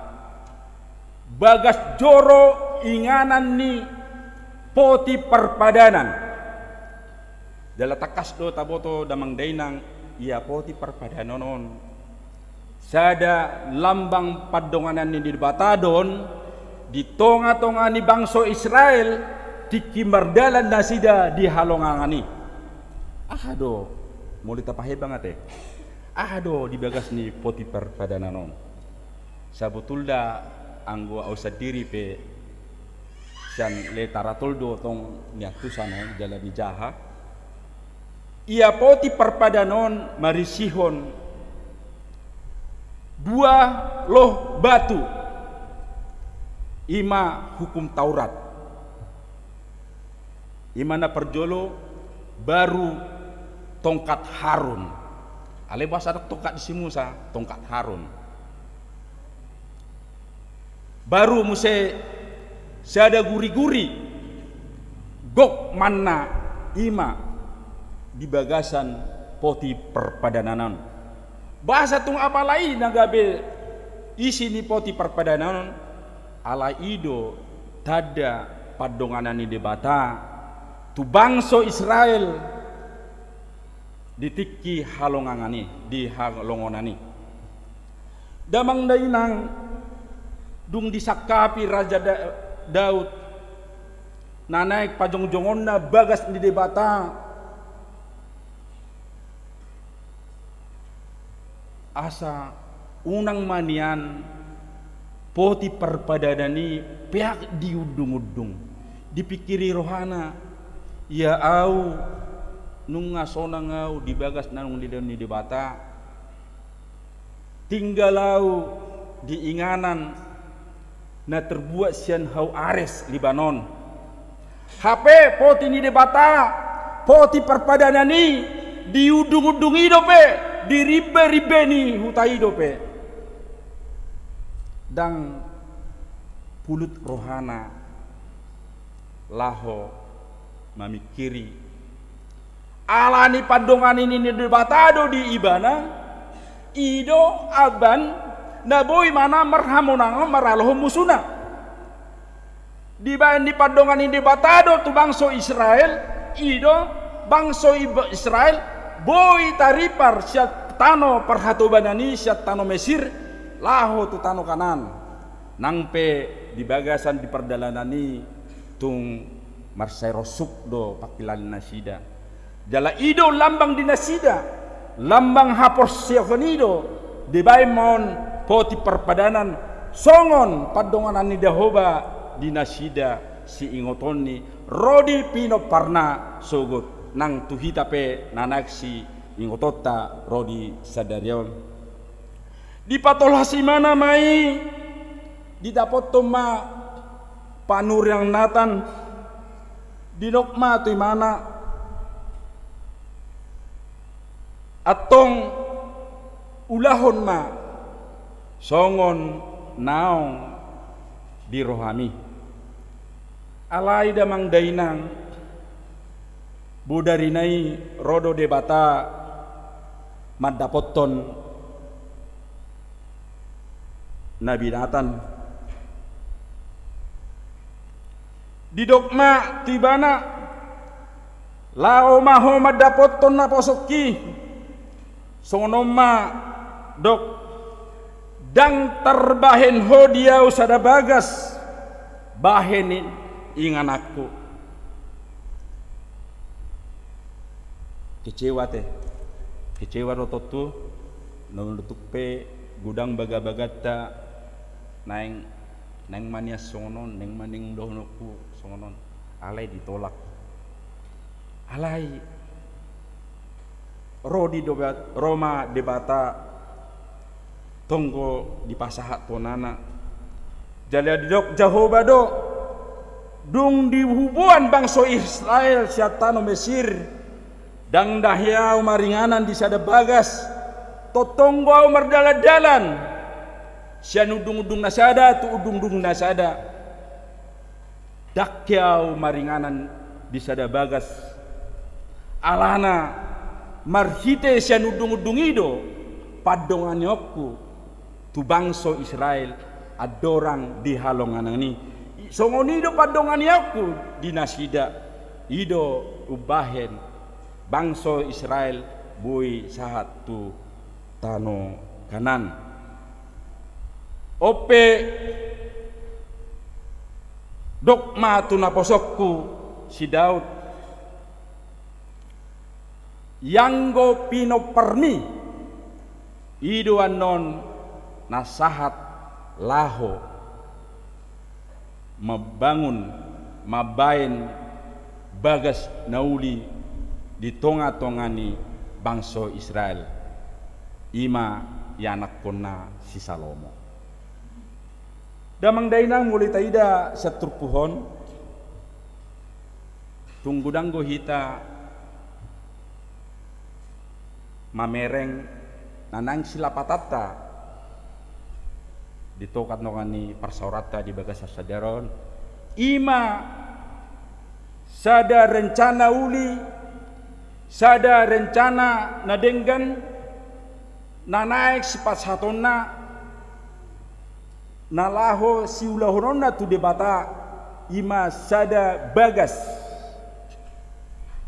bagas joro inganan ni Poti Parpadanan. Jala tangkas do taboto damang dainang, ia Poti Parpadanan on sada lambang pandonganan ni Debata do on di tongatonga ni bangso Israel, tingki mardalan nasida di halongangan i. Aha do, molo tapahembang ate, aha do di bagas ni Poti Parpadanan on? Sabotulna anggo ahu sandiri pe sian letara tolu do tong niantusan on, jala ni jaha. Ia Poti Parpadanan on marisihon dua loh batu, i ma Hukum Taurat. I ma na parjolo, baru tongkat Harun. Alai boasa adong tongkat ni si Musa, tongkat Harun. Baru muse sada guriguri gok manna, i ma di bagasan Poti Parpadanan on. Boasa tung apala i na gabe isi ni Poti Parpadanan on? Ala i do tanda pandonganan ni Debata tu bangso Israel di tingki halongangan i, di halongonan i. Damang dainang, dung disangkapi Raja Da-, Daud na naeng pajongjongonna bagas ni Debata, asa unang ma nian Poti Parpadanan i peak diundungundung. Dipingkiri rohana, ia ahu nunga sonang ahu di bagas na naung nilehon ni Debata. Tinggal ahu di inganan na terbuat sian hau ares Libanon. Hape poti ni Debata, Poti Parpadanan i, di undungundung i dope, di rimbarimba ni huta i dope. Ndang pulut rohana laho mamingkiri Ala ni pandongani ni Debata do di ibana, i do amban na boi ibana marhamonangan maralohon musuna. Dibaen ni pandongani ni Debata do tu bangso Israel, i do bangso Ib-, Israel boi taripar sian tano parhatobanan i, sian tano Mesir, laho tu tano Kanaan. Nang pe di bagasan di pardalanan i tung marsai rosuk do pangkilalaon nasida. Jala i do lambang di nasida, lambang haporseaon i do, dibaen ma on poti parpadanan, songon pandonganan ni Jahowa di nasida siingoton ni ro di pinomparna sogot nang tu hita pe na naeng siingotonta ro di sadari on. Dipatolhas ibana ma i, didapothon ma panurian Natan, didok ma tu ibana, antong ulahon ma songon naung di rohami. Alai damang dainang, bodarina i ro do Debata mandapothon Nabi Natan. Didok ma tu ibana, laho ma ho mandapothon naposongki. Songon on ma dok, ndang tarbahen ho di ahu sada bagas bahen ni ingananku. Kecewa te. Kecewa do tontu. Na tung pe godang bagabaganta, naeng, naeng ma nian songon on, naeng ma nian dohononku songon on. Alai ditolak. Alai ro di dobat, ro ma Debata tonggo dipasahat tonana. Jala didok Jahowa do, dung dihuboan bangso Israel sian tano Mesir, ndang dahe ahu maringanan di sada bagas, tongtong do ahu mardalandalan sian undungundung na sada tu undungundung na sada. Ndang ahu maringanan di sada bagas. Alana marhite sian undungundung i do pandonganionku tu bangso Israel andorang di halongangan i. Songon i do pandonganionku di nasida, i do umbahen bangso Israel boi sahat tu tano Kanaan. On pe dok ma tu naposongku si Daud, ianggo pinomparmi, i do annon na sahat laho mambangun, mambaen bagas na uli di tongatonga ni bangso Israel, i ma ianakkonna si Salomo. Damang dainang, molo taida sian turpuk on, tung godang do hita mamereng na naeng silapatanta di tongatonga ni parsaoranta di bagasan sadari on, i ma sada rencana uli, sada rencana na denggan na naeng sipasahatonna, na laho siulahononna tu Debata, i ma sada bagas.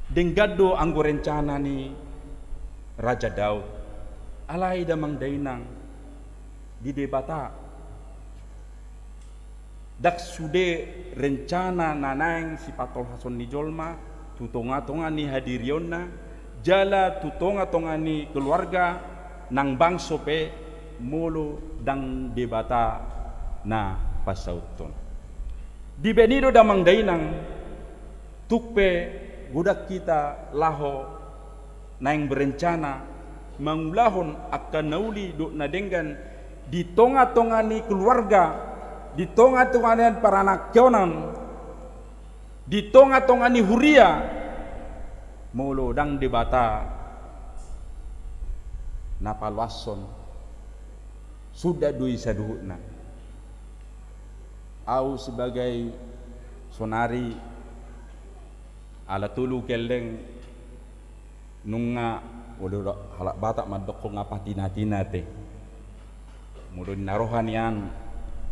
Denggan do anggo rencana ni Raja Daud. Alai damang dainang, di Debata, ndang sude rencana na naeng sipatolhason ni jolma tu tongatonga ni hadirionna, jala tu tongatonga ni keluarga nang bangso pe, molo ndang Debata na pansauthon. Dibaen i do damang dainang, tung pe godang hita laho naeng berencana mangulahon angka na uli dohot na denggan di tongatonga ni keluarga, di tongatonga ni paranakhon, di tongatonga ni huria, molo ndang Debata na paloashon, suda do i saluhutna. Ahu sebagai saonari ala tolu gelleng Nunga, molo halak Batak mandokkon nga patina-tina te. Molo na roha nian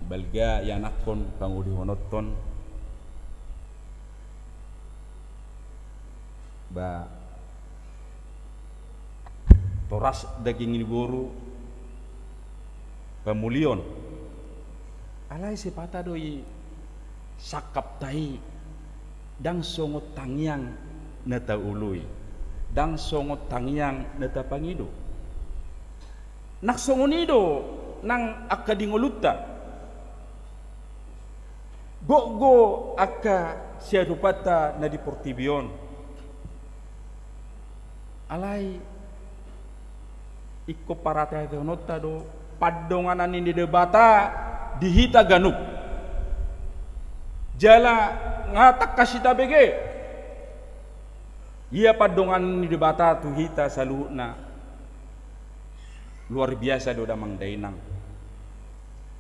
balga ianakhon pangolihononhon, ba toras daging ni boru, pamulion. Alai sipata do i sangkapta i ndang songon tangiang na taoloi, ndang songon tangiang na tapangido. Nang songon i do nang angka di ngolunta. Gokgo angka siadopanta na di portibi on. Alai ingkon parhiteanonta do pandonganan ni Debata di hita ganup. Jala nga tangkas hita bege. Ia pandonganan ni Debata tu hita saluhutna luar biasa do damang dainang.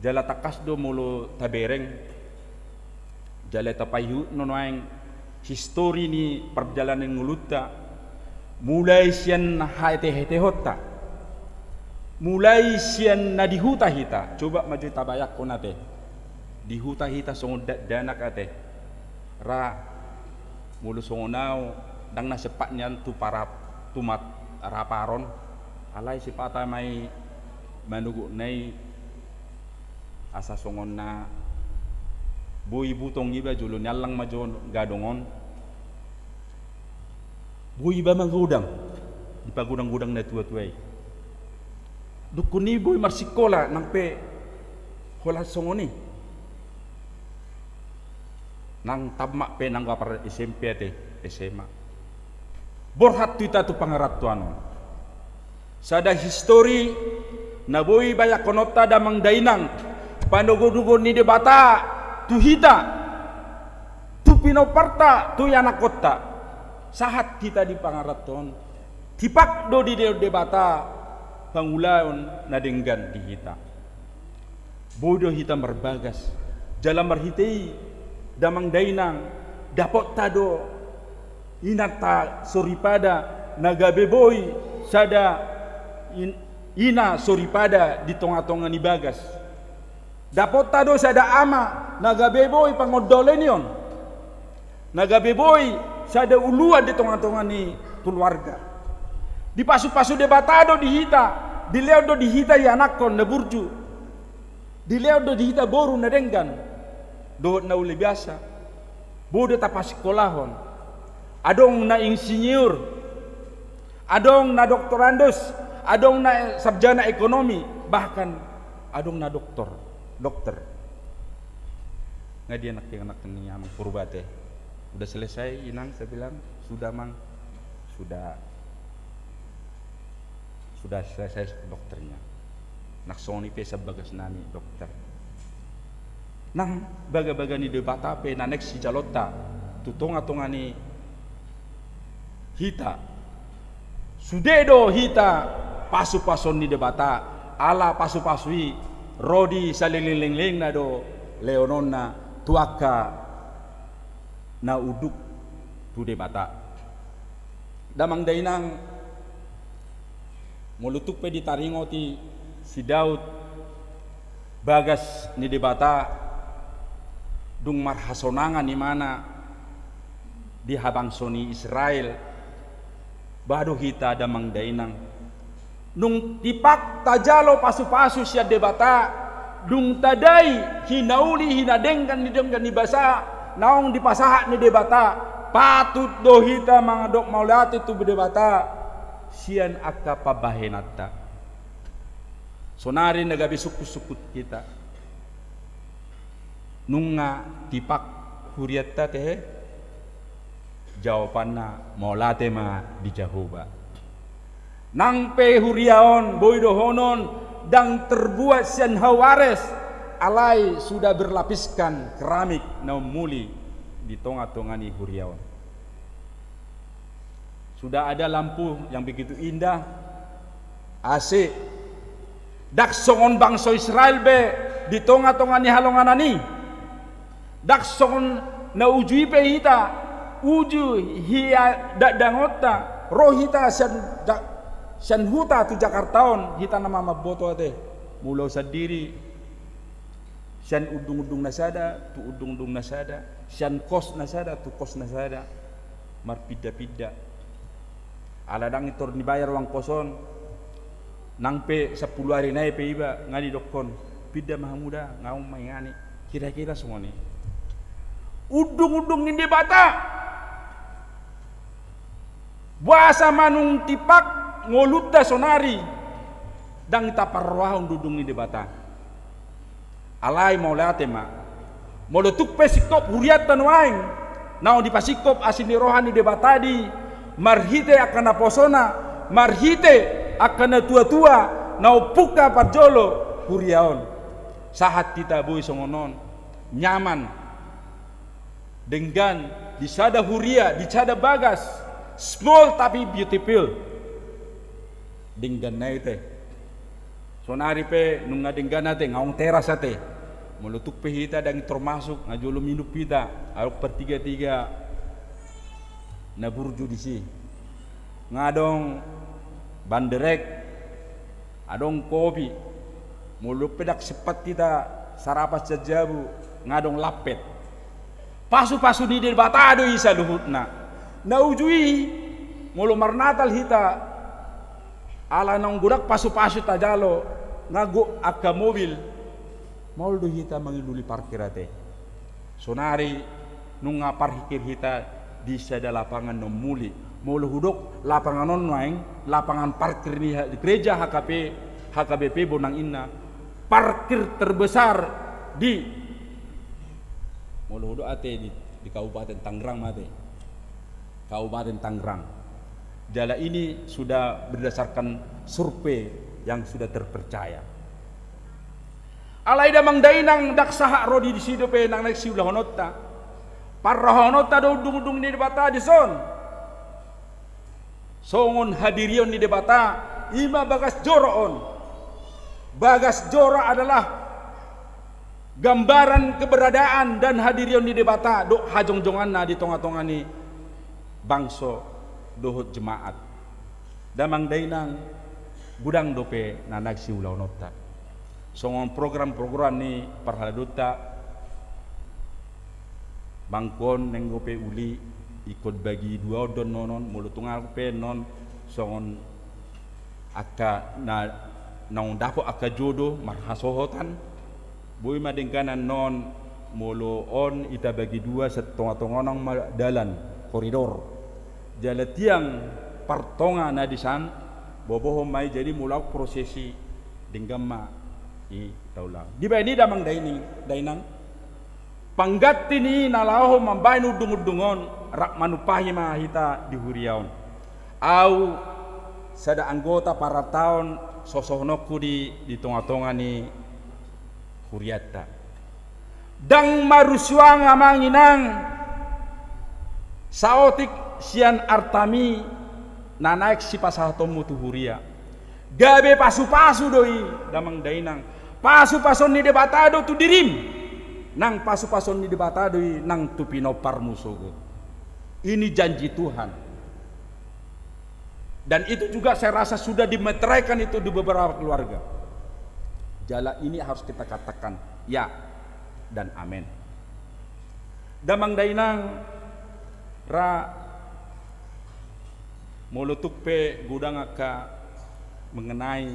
Jala tangkas do molo tabereng, jala tapaihut nuaeng histori ni parjalanan ngolunta, mulai sian haetehonta, mulai sian na di huta hita. Coba ma jo tabayangkon ate, di huta hita songon dakdanak ate. Ra, molo songon au, ndang na sempat nian tu parap, tu mat, raparon. Alai sipata ma i manogot na i, asa songon na boi butong iba jolo ni allang ma jo gadong on. Boi iba magodang di pagodang-godang na tua-tua i. Dungkon i boi marsikola nang pe holan songon i. Nang tamat pe nang gapar S M P ate, S M A. Borhat tu hita tu pangarantoan on. Sada histori na boi bayangkononta damang dainang, panogonogon ni Debata tu hita, tu pinomparta, tu ianakhonta. Sahat hita di pangaranto on, tipak do dilehon Debata pangulaon na denggan di hita. Boi do hita marbagas, jala marhite i damang dainang, dapotta do inanta soripada na gabe boi sada in-, ina soripada di tonga-tonga ni bagas. Dapotta do sada ama na gabe boi pangondoleni on, na gabe boi sada uluan di tonga-tonga ni keluarga. Dipasu-pasu Debata do di hita, dilehon do di hita ianakhon na burju, dilehon do di hita boru na denggan dohot na uli biasa. Boi do tapasikolahon. Adong na insinyur, adong na doktorandus, adong na sarjana ekonomi, bahkan adong na doktor, dokter. Nga dia anak-anak ni Amang Purba ate? Udah selesai, Inang? Saya bilang, "Sudah, Mang. Sudah, sudah selesai dokternya." Nang songon i pe sian bagas nami dokter. Nang bagabaga ni Debata pe na naeng sijalonta tu tonga-tonga ni hita. Sude do hita pasu-pasuon ni Debata, ala pasu-pasu i ro di saleleng-lelengna do lehononna tu angka na unduk tu Debata. Damang dainang, molo tung pe ditaringoti si Daud bagas ni Debata, dung marhasonangan imana di habangso ni Israel, bah do hita damang dainang. Nung tipak tajalo pasu-pasu sian Debata, dung tadai hinauli hinadenggan ni denggan ni basa naung dipasahat ni Debata, patut do hita mandok mauliate tu Debata sian angka pambahenanta. Sonari na gabe sungkun-sungkun hita. Nunga tipak hurianta tehe? Jawabanna mauliate ma di Jahowa. Nang pe huria on boi dohonon ndang terbuat sian hau ares, alai sudah berlapiskan keramik na ummuli di tonga-tonga ni huria on. Sudah ada lampu yang begitu indah, A C. Ndang songon bangso Israel be di tonga-tonga ni halonganan i. Ndang songon na uju i pe hita, uju hian dakdangonta, Ro hita sian Ja-, sian huta tu Jakarta on, hita nama mamboto ate. Molo au sandiri, sian undung-undung na sada tu undung-undung na sada, sian kos na sada tu kos na sada, marpinda-pinda. Ala ndang intor dibayar uang kos on, nang pe sampulu ari nai pe iba, nga didokkon, pinda ma hamu da, nga au ma ingani. Kira-kira songon i. Undung-undung ni Debata. Boasa manang tipak ngolunta sonari ndang taparrohahon undung-undung ni Debata. Alai mauliate ma. Molo tung pe singkop hurianta nuaeng, naung dipasingkop asi ni roha ni Debata di, marhite angka naposona, marhite angka natua-tua, naung pungka parjolo huria on. Sahat hita boi songon on, nyaman, denggan, di sada huria, di sada bagas, small tapi beautiful. Denggan nai te. Sonari pe nunga denggan ate, nga adong teras ate. Molo tung pe hita ndang termasuk, nga jolo minum hita, adong partiga-tiga na burju disi. Nga adong banderek, adong kopi. Molo pe ndang sempat hita sarapan sian jabu, nga adong lampet. Pasu-pasu ni Debata do i saluhutna. Na uju i, molo marnatal hita, ala naung godang pasu-pasu tajalo, nga gok angka mobil, maol do hita mangilului parkir ate. Sonari nunga parkir hita di sada lapangan na ummuli. Molo hudok lapangan on nuaeng, lapangan parkir ni ha-, gereja H K P, H K B P Bonang Inna, parkir terbesar di, molo hudok ate di, di Kabupaten Tangerang ma ate. Kabupaten Tangerang. Jala ini sudah berdasarkan survei yang sudah terpercaya. Alai damang dainang, ndang sahat ro di disi dope na naeng siulahononta. Parrohahononta do undung-undung ni Debata dison. Songon hadirion ni Debata, i ma bagas joro on. Bagas joro adalah gambaran keberadaan dan hadirion ni Debata dohot hajongjonganna di tonga-tonga ni bangso dohot jemaat. Damang dainang, godang dope na naeng siulahononta. Songon program-program ni parhaladonta, bangkon naeng dope uli, ingkon bagi dua on do annon, molo tung pe annon songon angka na, naung dapot angka jodo marhasohotan, boi ma denggan annon, molo on hita bagi dua, sian tonga-tonga on ma dalan, koridor. Jala tiang partonga na disan, bobohon ma i, jadi molo adong prosesi, denggan ma i taulahon. Dibaen i damang dainang, dainang. Pangganti ni na laho mambaen undung-undung on, rap manumpahi ma hita di huria on. Au sada anggota parataon sosohononku di, di tonga-tonga ni hurianta. Ndang marusuang amang inang saotik sian artami na naeng sipasahatonmu tu huria. Gabe pasu-pasu do i, damang dainang. Pasu-pasuon ni Debata do tu dirim. Nang pasu-pasuon ni Debata do i nang tu pinomparmu sogot. Ini janji Tuhan. Dan itu juga saya rasa sudah dimeteraikan itu di beberapa keluarga. Jala ini harus kita katakan ya dan amin. Damang dainang, ra, molo tung pe godang angka mengenai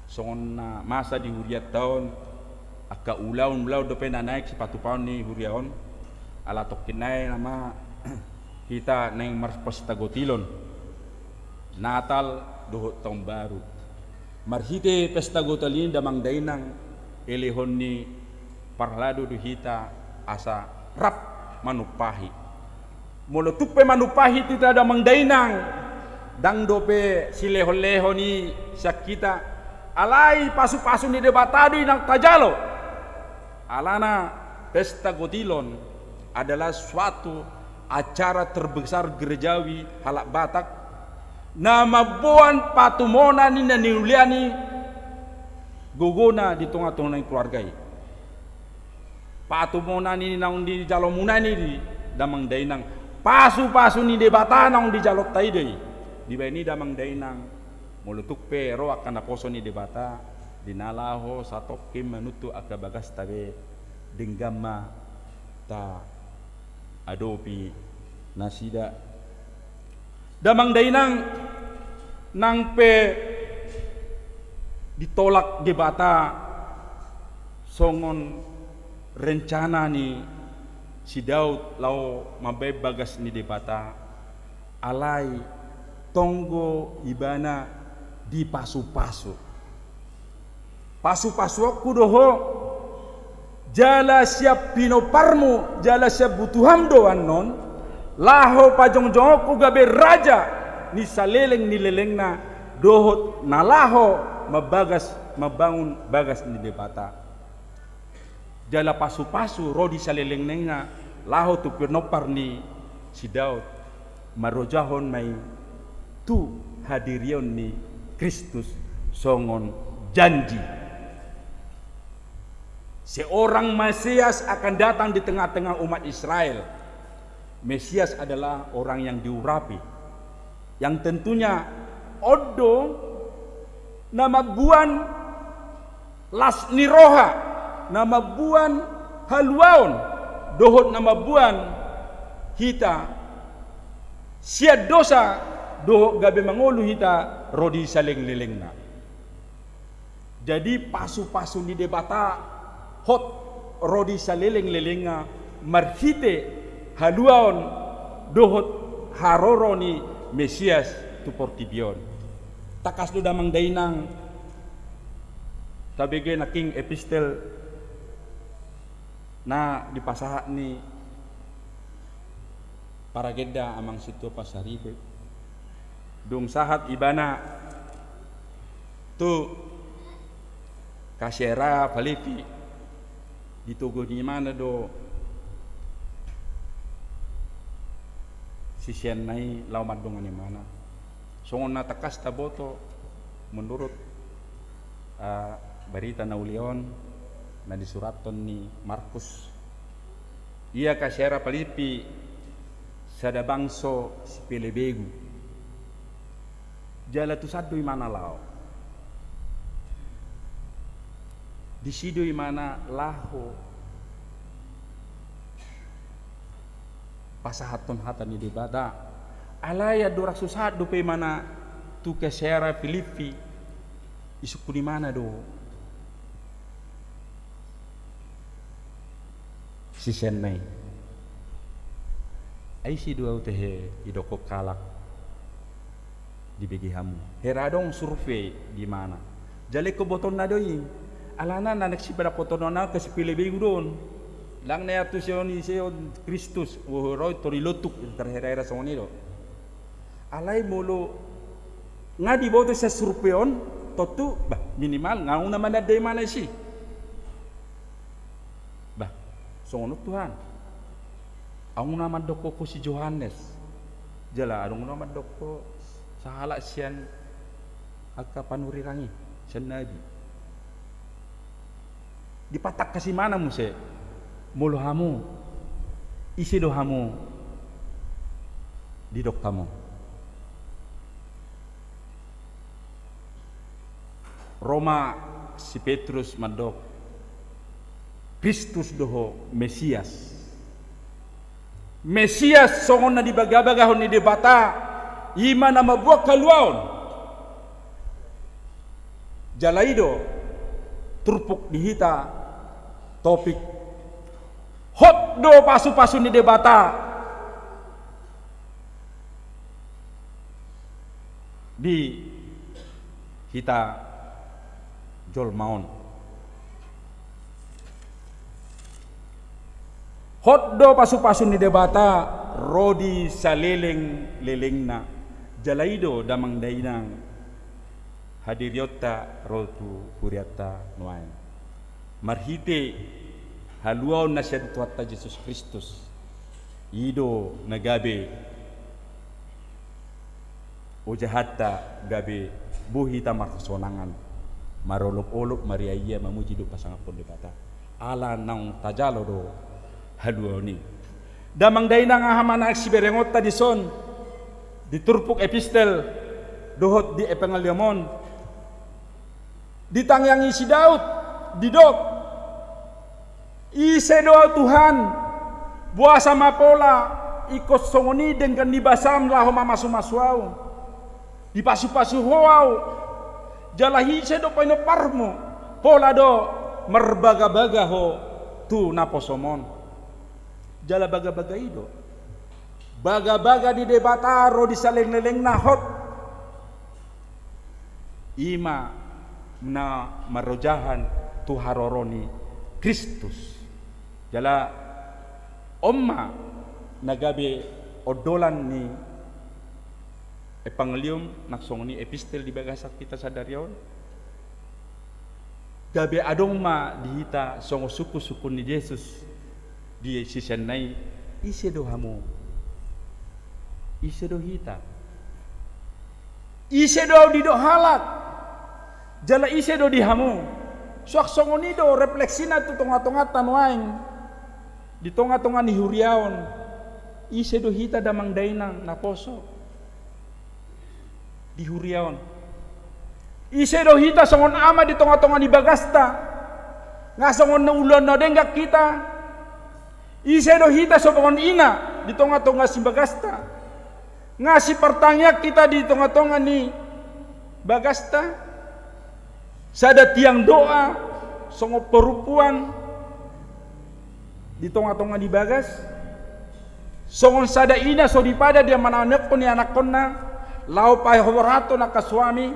songon na masa di hurianta on, angka ulaon-ulaon dope na naeng sipatupaon ni huria on, ala tongkin nai nama hita naeng marpesta gotilon, Natal dohot Taon Baru. Marhite pesta gotilon i damang dainang, elehon ni parhalado do hita asa rap manumpahi. Molo tung pe manumpahi hita damang dainang, ndang dope silehon-lehon i sian hita, alai pasu-pasu ni Debata do i nang tajalo. Alana pesta gotilon adalah suatu acara terbesar gerejawi halak Batak, na mamboan patumonan ni na niulian i gogona di tonga-tonga ni keluarga i. Patumonan i naung dijalo muna i di damang dainang, Pasu-pasu ni Debata naung dijalonta i do i. Dibaen i damang dainang, molo tung pe ro angka naposo ni Debata, di na laho satongkin manuntu angka bagasta be, denggan ma taadopi nasida. Damang dainang, nang pe ditolak Debata songon rencana ni si Daud laho mambaen bagas ni Debata, alai tonggo ibana dipasu-pasu. Pasu-pasuonku do ho, jala sian pinomparmu, jala sian butuham do annon, laho pajongjongonku gabe raja ni saleleng ni lelengna, dohot na laho mambagas, mambangun bagas ni Debata. Jala pasu-pasu ro di saleleng lelengna laho tu pinompar ni si Daud, marojahon ma i tu hadirion ni Kristus songon janji. Seorang Mesias akan datang di tengah-tengah umat Israel. Mesias adalah orang yang diurapi, yang tentunya on do na mamboan las ni roha, na mamboan haluaon, dohot na mamboan hita sian dosa, dohot gabe mangolu hita ro di saleleng lelengna. Jadi pasu-pasu ni Debata hot ro di saleleng lelengna marhite haluaon dohot haroro ni Mesias tu portibi on. Tangkas do damang dainang, tabege nangkin epistel na dipasahat ni paragenda amang sintua pasaripe. Dung sahat ibana tu Kaesarea Filipi, ditogu ni imana do siseanna i laho mandongani imana. Songon na tangkas taboto menurut, ah, barita na uli on na disurathon ni Markus. Ia Kaesarea Filipi sada bangso sipelebegu. Jala tusan do imana laho. Disi do imana laho pasahathon hata ni Debata. Alai andorang so sahat dope imana tu Kaesarea Filipi, isungkun imana do siseanna i. Ai ise do ahu tehe didokkon halak dibege hamu? Hera adong survei di imana. Jala ingkon botoonna do i. Alana na naeng sipadapothononna ke sipelebegu do on. Ndang na ia tu ise on, ise on Kristus, wo ro i tori lontung, tarhera-hera songon i do. Alai molo nga diboto sian survei on, tontu, bah, minimal nga adong na mananda imana disi. Bah, songon on Tuhan. Adong na mandokkon ho si Johannes. Jala adong na mandokkon sahalak sian angka panurirang i, sian nabi. Dipatangkas imana muse, molo hamu, ise do hamu didok hamu? Ro ma si Petrus mandok, Kristus do ho, Mesias. Mesias songon na dibagabagahon ni Debata, i ma na mamboan haluaon. Jala i do turpuk di hita topik, hot do pasu-pasu ni Debata di hita jolma on. Hot do pasu-pasu ni Debata ro di saleleng-lelengna. Jala i do damang dainang hadirionta ro tu hurianta nuaeng. Marhite haluaon na sian Tuhanta Jesus Kristus, i do na gabe ojahanta gabe boi hita marhasonangan, marolop-olop, mariaia, mamuji dohot pasangaphon Debata. Ala naung tajalo do haluaon i. Damang dainang, aha ma na siberengonta dison di turpuk epistel dohot di Evangelium on? Ditangiangi si Daud, didok: Ise do Ahu, Tuhan? Boasa ma pola ingkon songon i denggan ni basam laho mamasumasu ahu? Dipasupasu Ho ahu. Jala ise do pinomparmu, pola do marbagabaga ho tu naposom on? Jala bagabaga i do bagabaga ni Debata ro di salelenglelengna hot. I ma na marojahan tu haroro ni Kristus. Jala on ma na gabe ondolan ni Evangelium nang songon i epistel di bagasan hita sadari on. Gabe adong ma di hita songon sungkunsungkun ni Jesus di siseanna i: Ise do hamu? Ise do hita? Ise do ahu didok halak? Jala ise do di hamu? Suang songon i do refleksina tu tongatonganta nuaeng, di tongatonga ni huria on. Ise do hita damang dainang naposo di huria on? Ise do hita songon ama di tongatonga ni bagasta, nga songon na ulaon na denggan hita? Ise do hita songon ina di tongatonga ni bagasta, nga sipartangiang hita di tongatonga ni bagasta? Sada tiang doa songon parompuan di tongatonga ni bagas, songon sada ina soripada di na manangianghon ni anakkonna laho pahorathon angka suami.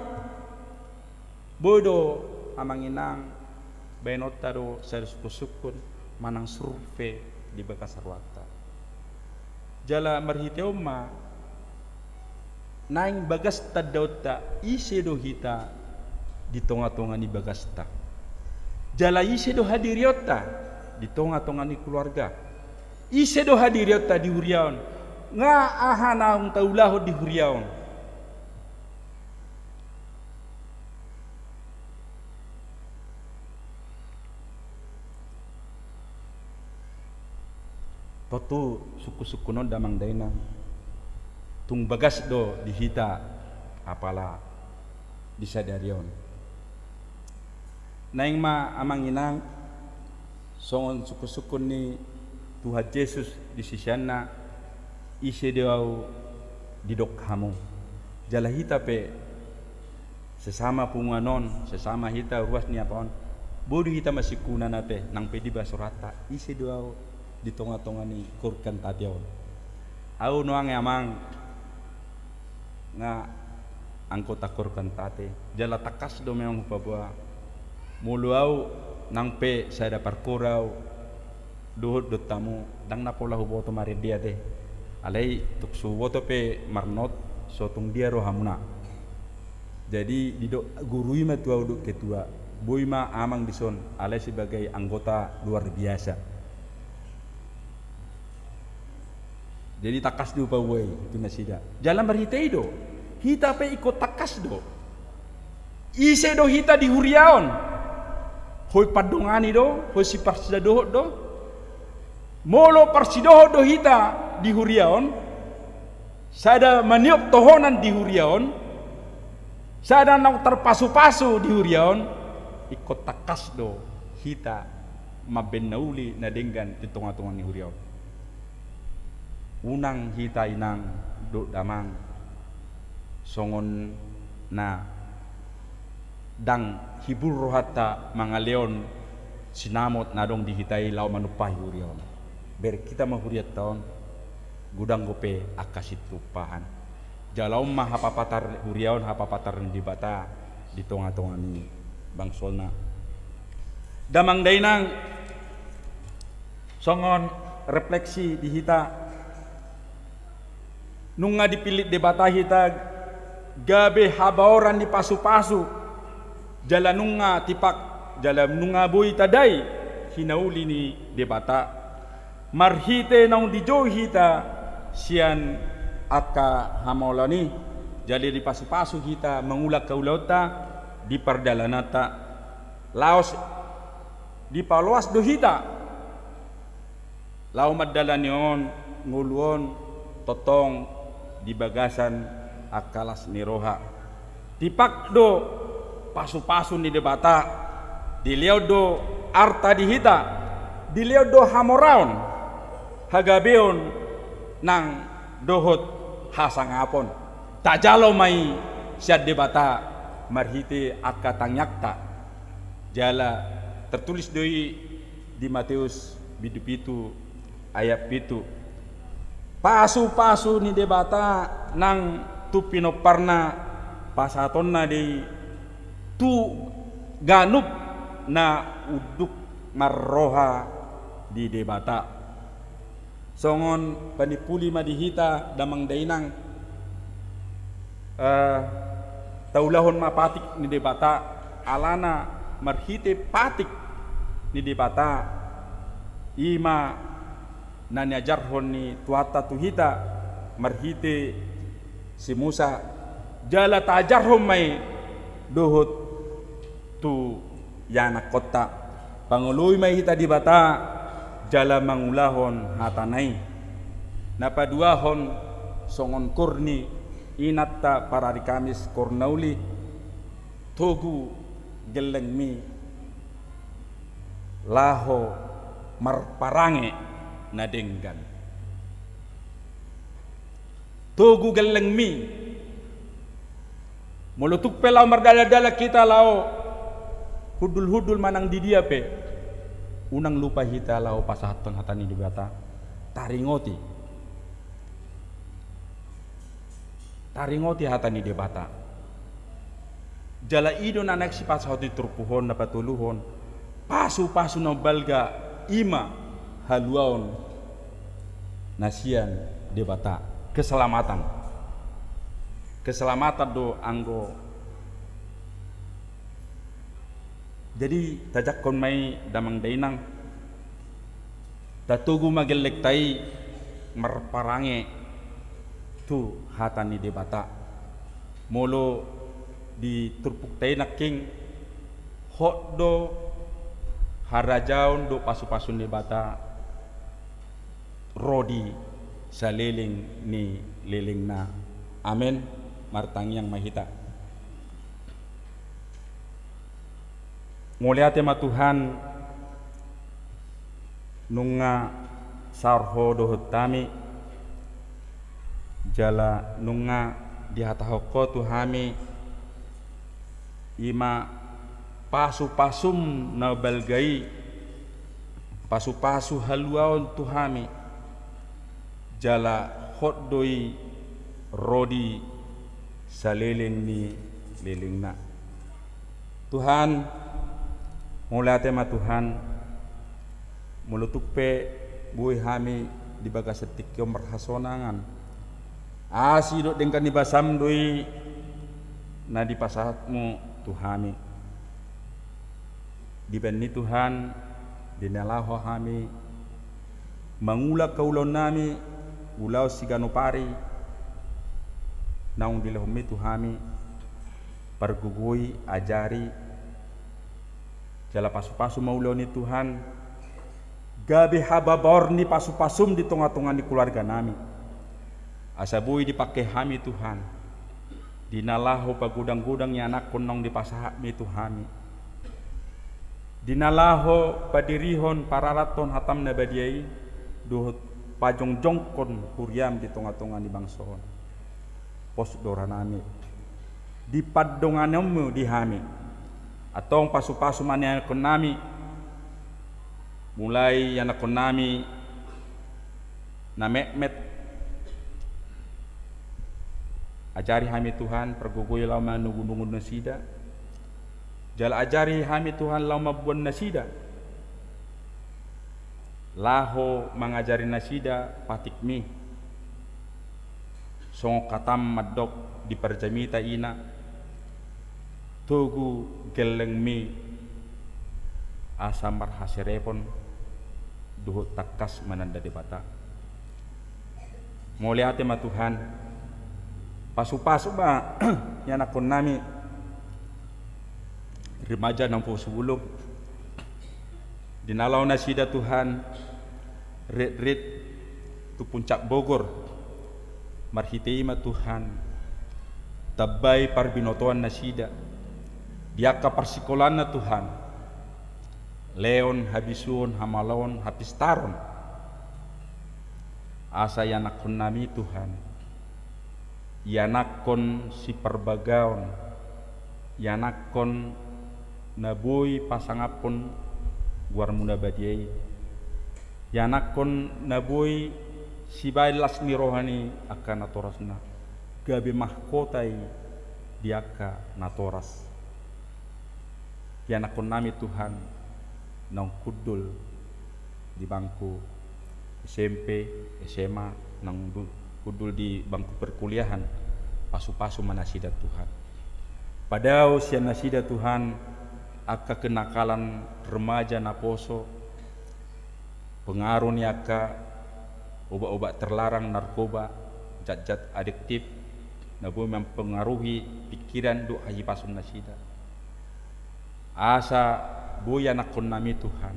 Boi do, amang inang, baenonta do sada sungkunsungkun manang survei di bagasan rohanta. Jala marhite on ma naeng bagas tandaonta, ise do hita di tongatonga ni bagasta? Jala ise do hadirionta di tongatonga ni keluarga? Ise do hadirionta di huria on? Nga aha naung taulahon di huria on? Tontu sungkunsungkun on damang dainang tung bagas do di hita apala di sadari on. Naeng ma amang inang songon sungkunsungkun ni Tuhan Jesus di siseanna: Ise do ahu didok hamu? Jala hita pe sesama punguan on, sesama hita ruas ni apa on, boi do hita masingkunan ate nang pe di bagasan rohanta: Ise do ahu di tongatonga ni KKR Kantate on? Ahu nuaeng, amang, nga anggota KKR Kantate, jala tangkas do memang hupaboa, molo ahu nang pe sada parkor ahu dohot dohot hamu, ndang na pola huboto marende ate. Alai tung so huboto pe marnot, so tung dia rohamuna. Jadi didok guru i ma tu ahu dohot ketua, boi ma amang dison, alai sebagai anggota luar biasa. Jadi tangkas do hupaboa i tu nasida. Jala marhite i do hita pe ingkon tangkas do. Ise do hita di huria on? Hoi pandongani do, hoi siparsidohot do? Molo parsidohot do hita di huria on, sada maniop tohonan di huria on, sada naung tarpasupasu di huria on, ingkon tangkas do hita mambaen na uli na denggan di tongatonga ni huria on. Unang hita inang dohot damang songon na ndang hibul rohanta mangalehon sinamot na adong di hita i laho manumpahi huria on. Bereng hita ma hurianta on, godang dope angka situmpahan. Jala on ma hapapatar huria on, hapapatar ni Debata di tongatonga ni bangsona. Damang dainang, songon refleksi di hita, nunga dipillit Debata hita gabe habaoran ni pasupasu, jala nunga tipak, jala nunga boi tadai hinauli ni Debata. Marhite naung dijou hita sian angka hamaolon i, jala dipasupasu hita mangula angka ulaonta di pardalananta, laos dipaloas do hita laho mandalani on ngolu on tongtong di bagasan angka las ni roha. Tipak do pasu-pasu ni Debata, dilehon do arta di hita, dilehon do hamoraon, hagabeon nang dohot hasangapon. Tajalo ma i sian Debata marhite angka tangiangta. Jala tertulis do i di Mateus bindu pitu ayat pitu. Pasu-pasu ni Debata nang tu pinomparna pasahatonna do i tu ganup na unduk marroha di Debata. Songon panimpuli ma di hita damang dainang, eh, taulahon ma patik ni Debata, alana marhite patik ni Debata, i ma na niajarhon ni Tuhanta tu hita marhite si Musa, jala taajarhon ma i dohot tu ianakkonta. Pangoloi ma i hita Debata jala mangulahon hatana i. Na paduahon songon koor ni inanta parari Kamis, koor na uli, togu gellengmi laho marparange na denggan. Togu gellengmi. Molo tung pe laho mardalan-dalan hita laho hundul-hundul manang di dia pe, unang lupa hita laho pasahathon hata ni Debata. Taringoti. Taringoti hata ni Debata. Jala i do na naeng sipasahat ni turpuk on, na patoluhon. Pasu-pasu na balga i ma haluaon na sian Debata. Keselamatan. Keselamatan do anggo. Jadi tajangkon ma i damang dainang. Tatogu ma gellengta i marparange tu hata ni Debata. Molo di turpukta i nangkin, hot do harajaon dohot pasu-pasu ni Debata ro di saleleng ni lelengna. Amen. Martangiang ma hita. Mauliate ma Tuhan, nunga saor Ho dohot hami, jala nunga dihatahon Ho tu hami, i ma pasu-pasum na balga i, pasu-pasu haluaon tu hami, jala hot do i ro di saleleng ni lelengna. Tuhan, mauliate ma Tuhan, molo tung pe boi hami di bagasan tingki on marhasonangan. Asi dohot denggan ni basam do i na dipasahatmu tu hami. Dibahen i Tuhan, di na laho hami mangula ulaonnami, ulaon siganup ari, naung dilehonmi tu hami, pargogoi, ajari, jala pasu-pasu ma ulaon i Tuhan, gabe hababaor ni pasu-pasum di tonga-tonga ni keluarganami. Asa boi dipangke hami Tuhan, di na laho pagodang-godang ianakhon naung dipasahatmi tu hami. Di na laho padirihon pararathon hatam na badia i, dohot pajongjongkon huriam di tonga-tonga ni bangso on. Pos do rohanami di pandonganonmu di hami. Antong pasu-pasu ma ianakhonnami, mulai ianakhonnami na metmet. Ajari hami Tuhan, pargogoi laho manugu-nugu nasida. Jala ajari hami Tuhan laho mamboan nasida. Laho mangajari nasida patikmi. Songon hatam mandok di parjamita ina, togu gellengmi asa marhaserepon dohot tangkas mananda Debata. Mauliate ma Tuhan. Pasu-pasu ma ianakhonnami remaja naung poso bulung. Di na laho nasida Tuhan, rit-rit tu Puncak Bogor. Marhite i ma Tuhan, tambai parbinotoan nasida di angka parsikolaanna Tuhan, leon, habisuon, hamaloon, hapistaron. Asa ianakkon nami Tuhan, ianakkon siparbagaon, ianakkon na boi pasangaphon goarmu na badia i, ianakkon na boi sibaen las ni roha ni angka natorasna, gabe mahkota i di angka natoras. Ianakkon nami Tuhan naung hundul di bangku S M P, S M A, naung du-, hundul di bangku perkuliahan, pasu-pasu ma nasida Tuhan. Padao sian nasida Tuhan angka kenakalan remaja naposo, pengaruh ni angka obat-obat terlarang, narkoba, zat-zat adiktif, na boi mempengaruhi pikiran dohot hahipason nasida. Asa boi ianakkon nami Tuhan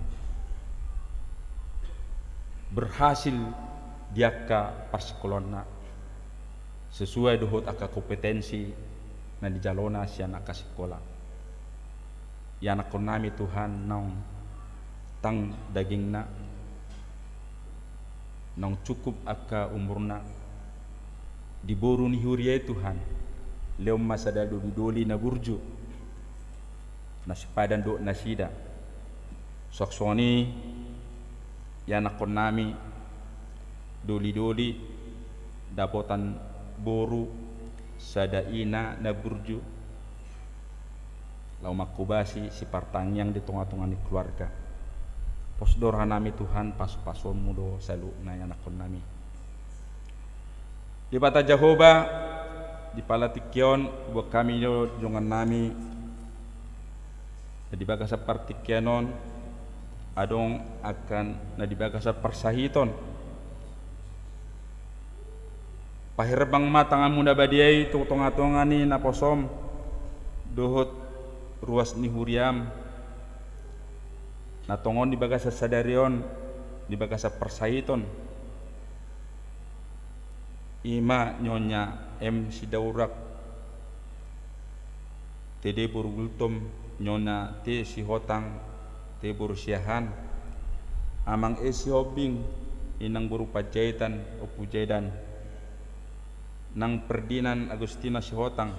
berhasil di angka parsikolaanna sesuai dohot angka kompetensi na nijalona sian angka sikola. Ianakkon nami Tuhan naung tang dagingna, naung cukup angka umurna di boru ni huria i Tuhan, lehon ma sada doli-doli na burju na sipadan dohot nasida. Suang songon i ianakkon nami doli-doli dapotan boru sada ina na burju, laho manghobasi sipartangiang di tonga-tonga ni keluarga. Pos do roha nami Tuhan, pasu-pasuonmu do saluhutna ianakkon nami. Debata Jahowa, di pala tingki on huboan hami do dongan nami na di bagasan partingkian on adong angka na di bagasan parsahiton. Paherbang ma tanganmu na badia i tu tonga-tonga ni naposom dohot ruas ni huriam na tongon di bagasan sadari on di bagasan parsahiton. I ma Nyonya M Sidaurang, T D boru Gultom, Nyonya T Sihotang, T boru Siahaan, Amang E Sihombing, Inang boru Panjaitan, Ompu Jaidan, Nang Ferdinand Agustina Sihotang,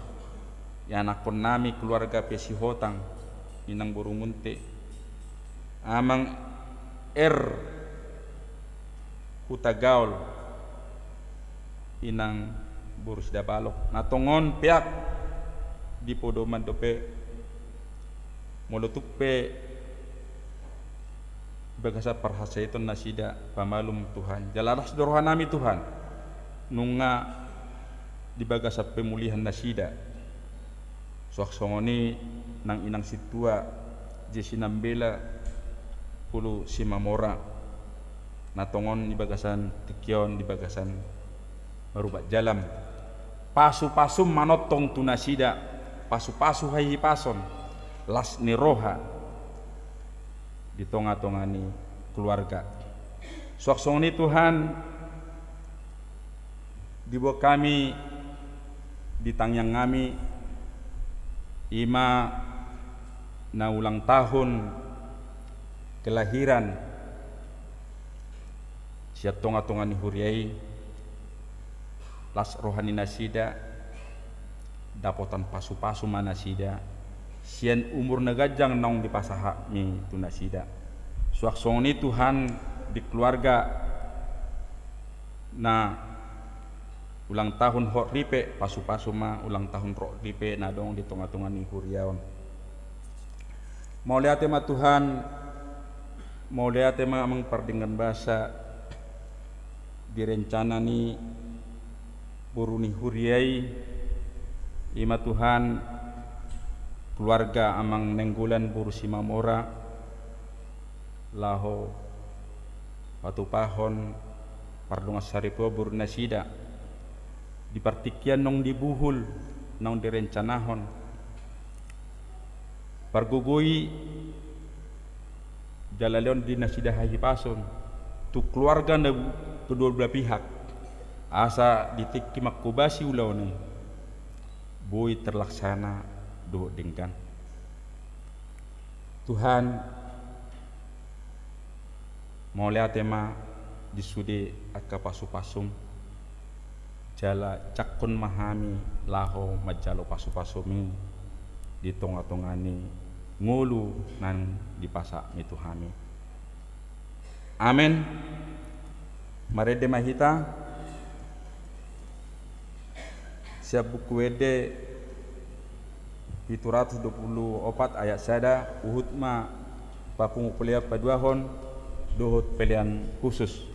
ianakkon nami keluarga P Sihotang, Inang boru Munte, Amang R Hutagaol, Inang boru Sidabalok, na tongon peak di podoman dope, molo tung pe di bagasan parsahiton nasida pamalum Tuhan. Jala las do roha nami Tuhan, nunga di bagasan pemulihan nasida. Suang songon i nang inang sintua Jesina Mbela, Pulu Simamora, na tongon di bagasan tingki on di bagasan marubat jalam. Pasu-pasum manongtong tu nasida, pasu-pasu hahipason, las ni roha di tonga-tonga ni keluarga. Suang songon i Tuhan, diboan hami di tangiang nami, i ma na ulang tahun kelahiran sian tonga-tonga ni huria i, las roha ni nasida, dapotan pasu-pasu ma nasida sian umur na ganjang naung dipasahatmi tu nasida. Suang songon i Tuhan, di keluarga na ulang tahun hot ripe, pasu-pasu ma ulang tahun rok ripe na adong di tonga-tonga ni huria on. Mauliate ma Tuhan, mauliate ma Amang pardenggan basa di rencana ni boru ni huria i, i ma Tuhan keluarga Amang Nainggolan boru Simamora, laho patupahon pardongan saripeon boru nasida di partingkian naung dibuhul, naung direncanahon. Pargogoi jala lehon di nasida hahipason tu keluarga na kedua belah pihak, asa di tingki manghobasi ulaon i boi terlaksana dohot denggan. Tuhan, mauliate ma di sude angka pasupasum, jala jangkon ma hami laho manjalo pasupasum i di tongatonga ni ngolu naung dipasakmi tu hami. Amen. Marende ma hita sian Buku Ende pitu ratus dua pulu opat ayat sada, huhut ma papungu pelean paduahon dohot pelean khusus.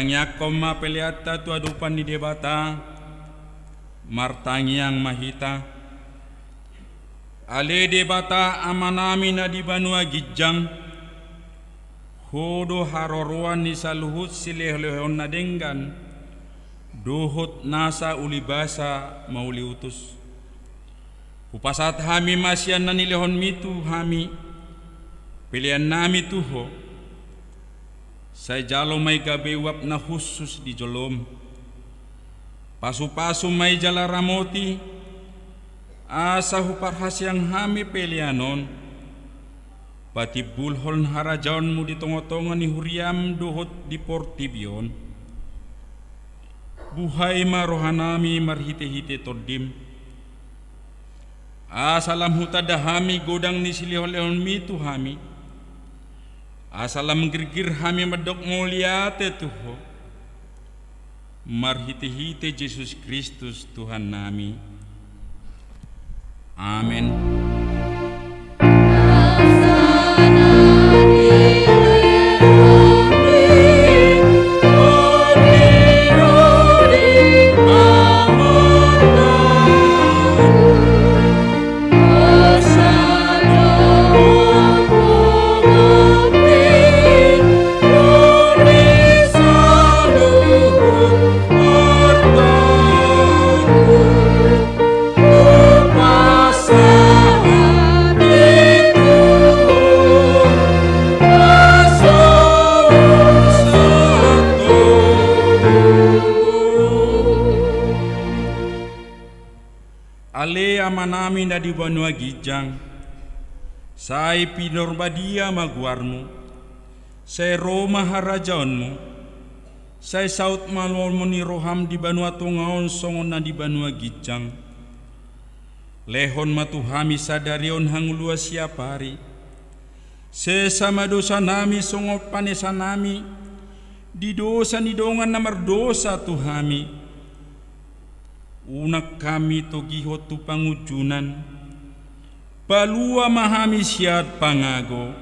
Tangiangkon ma peleanta tu adopan ni Debata. Martangiang ma hita. Ale Debata Amanami na di banua ginjang, Ho do haroroan ni saluhut silehonlehon na denggan dohot nasa ulibasa mauliutus. Hupasahat hami ma sian na nilehonmi tu hami peleannami tu Ho. Sai jalo ma i gabe uap na hushus di jolom. Pasupasu ma i jala ramoti, asa huparhaseang hami pelean on, patimbulhon harajaonmu di tongatonga ni huriam dohot di portibi on. Buhai ma rohanami marhitehite Tondim, asa lam hutanda hami godang ni silehonlehonmi tu hami, asa lam girgir hami mandok mauliate tu Ho, marhitehite Jesus Kristus Tuhannami. Amen. Ale Amanami na di banua ginjang, sai pinarbadia ma goarmu, sai ro ma harajaonmu, sai saut ma lomo ni roham di banua tonga on songon na di banua ginjang. Lehon ma tu hami sadari on hangoluan siapari. Sesa ma dosanami songon panesanami di dosa ni dongan na mardosa tu hami. Unang hami togihon tu pangunjunan, palua ma hami sian pangago.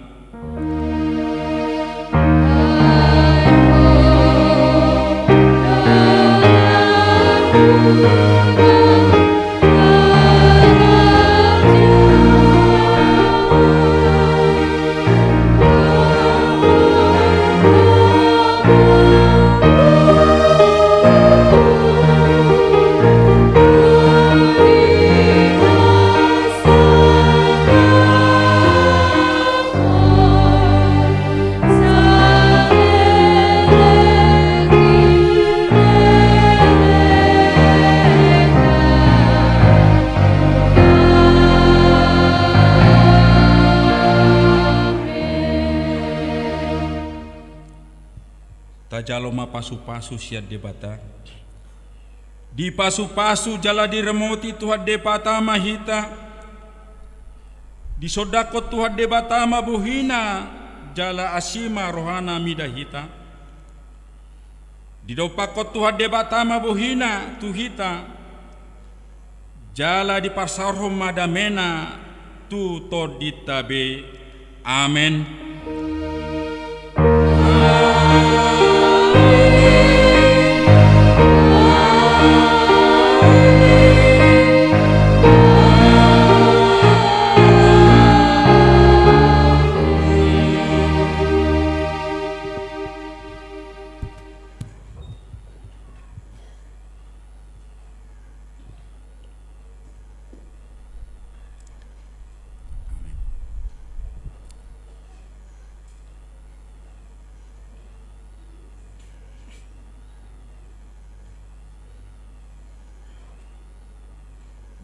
Tajalo ma pasupasu sian Debata. Dipasupasu jala diramoti Tuhan Debata ma hita. Disondangkon Tuhan Debata ma bohina jala asi ma rohana mida hita. Didompakkon Tuhan Debata ma bohina tu hita, jala dipasaorhon ma damena tu tondinta be. Amen.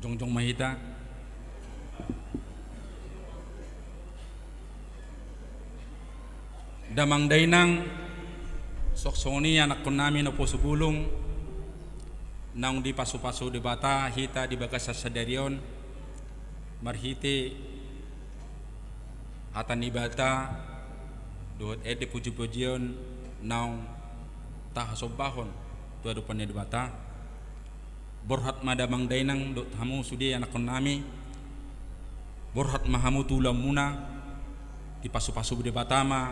Jongjong ma hita. Damang dainang, songon i anakkonnami na poso bulung, naung dipasupasu Debata hita di bagasan sadari on, marhite hata ni Debata dohot ende pujipujion naung tahasombahon tu adopan ni Debata. Borhat ma damang dainang dohot hamu sude anakkonnami. Borhat ma hamu tu ulaonmuna. Dipasupasu Debata ma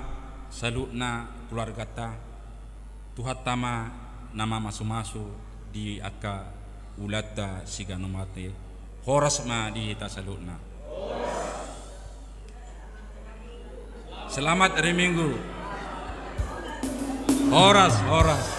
saluhutna keluarganta. Tuhanta ma na mamasumasu di angka ulaonta siganup ari. Horas ma di hita saluhutna. Selamat hari Minggu. Horas, horas.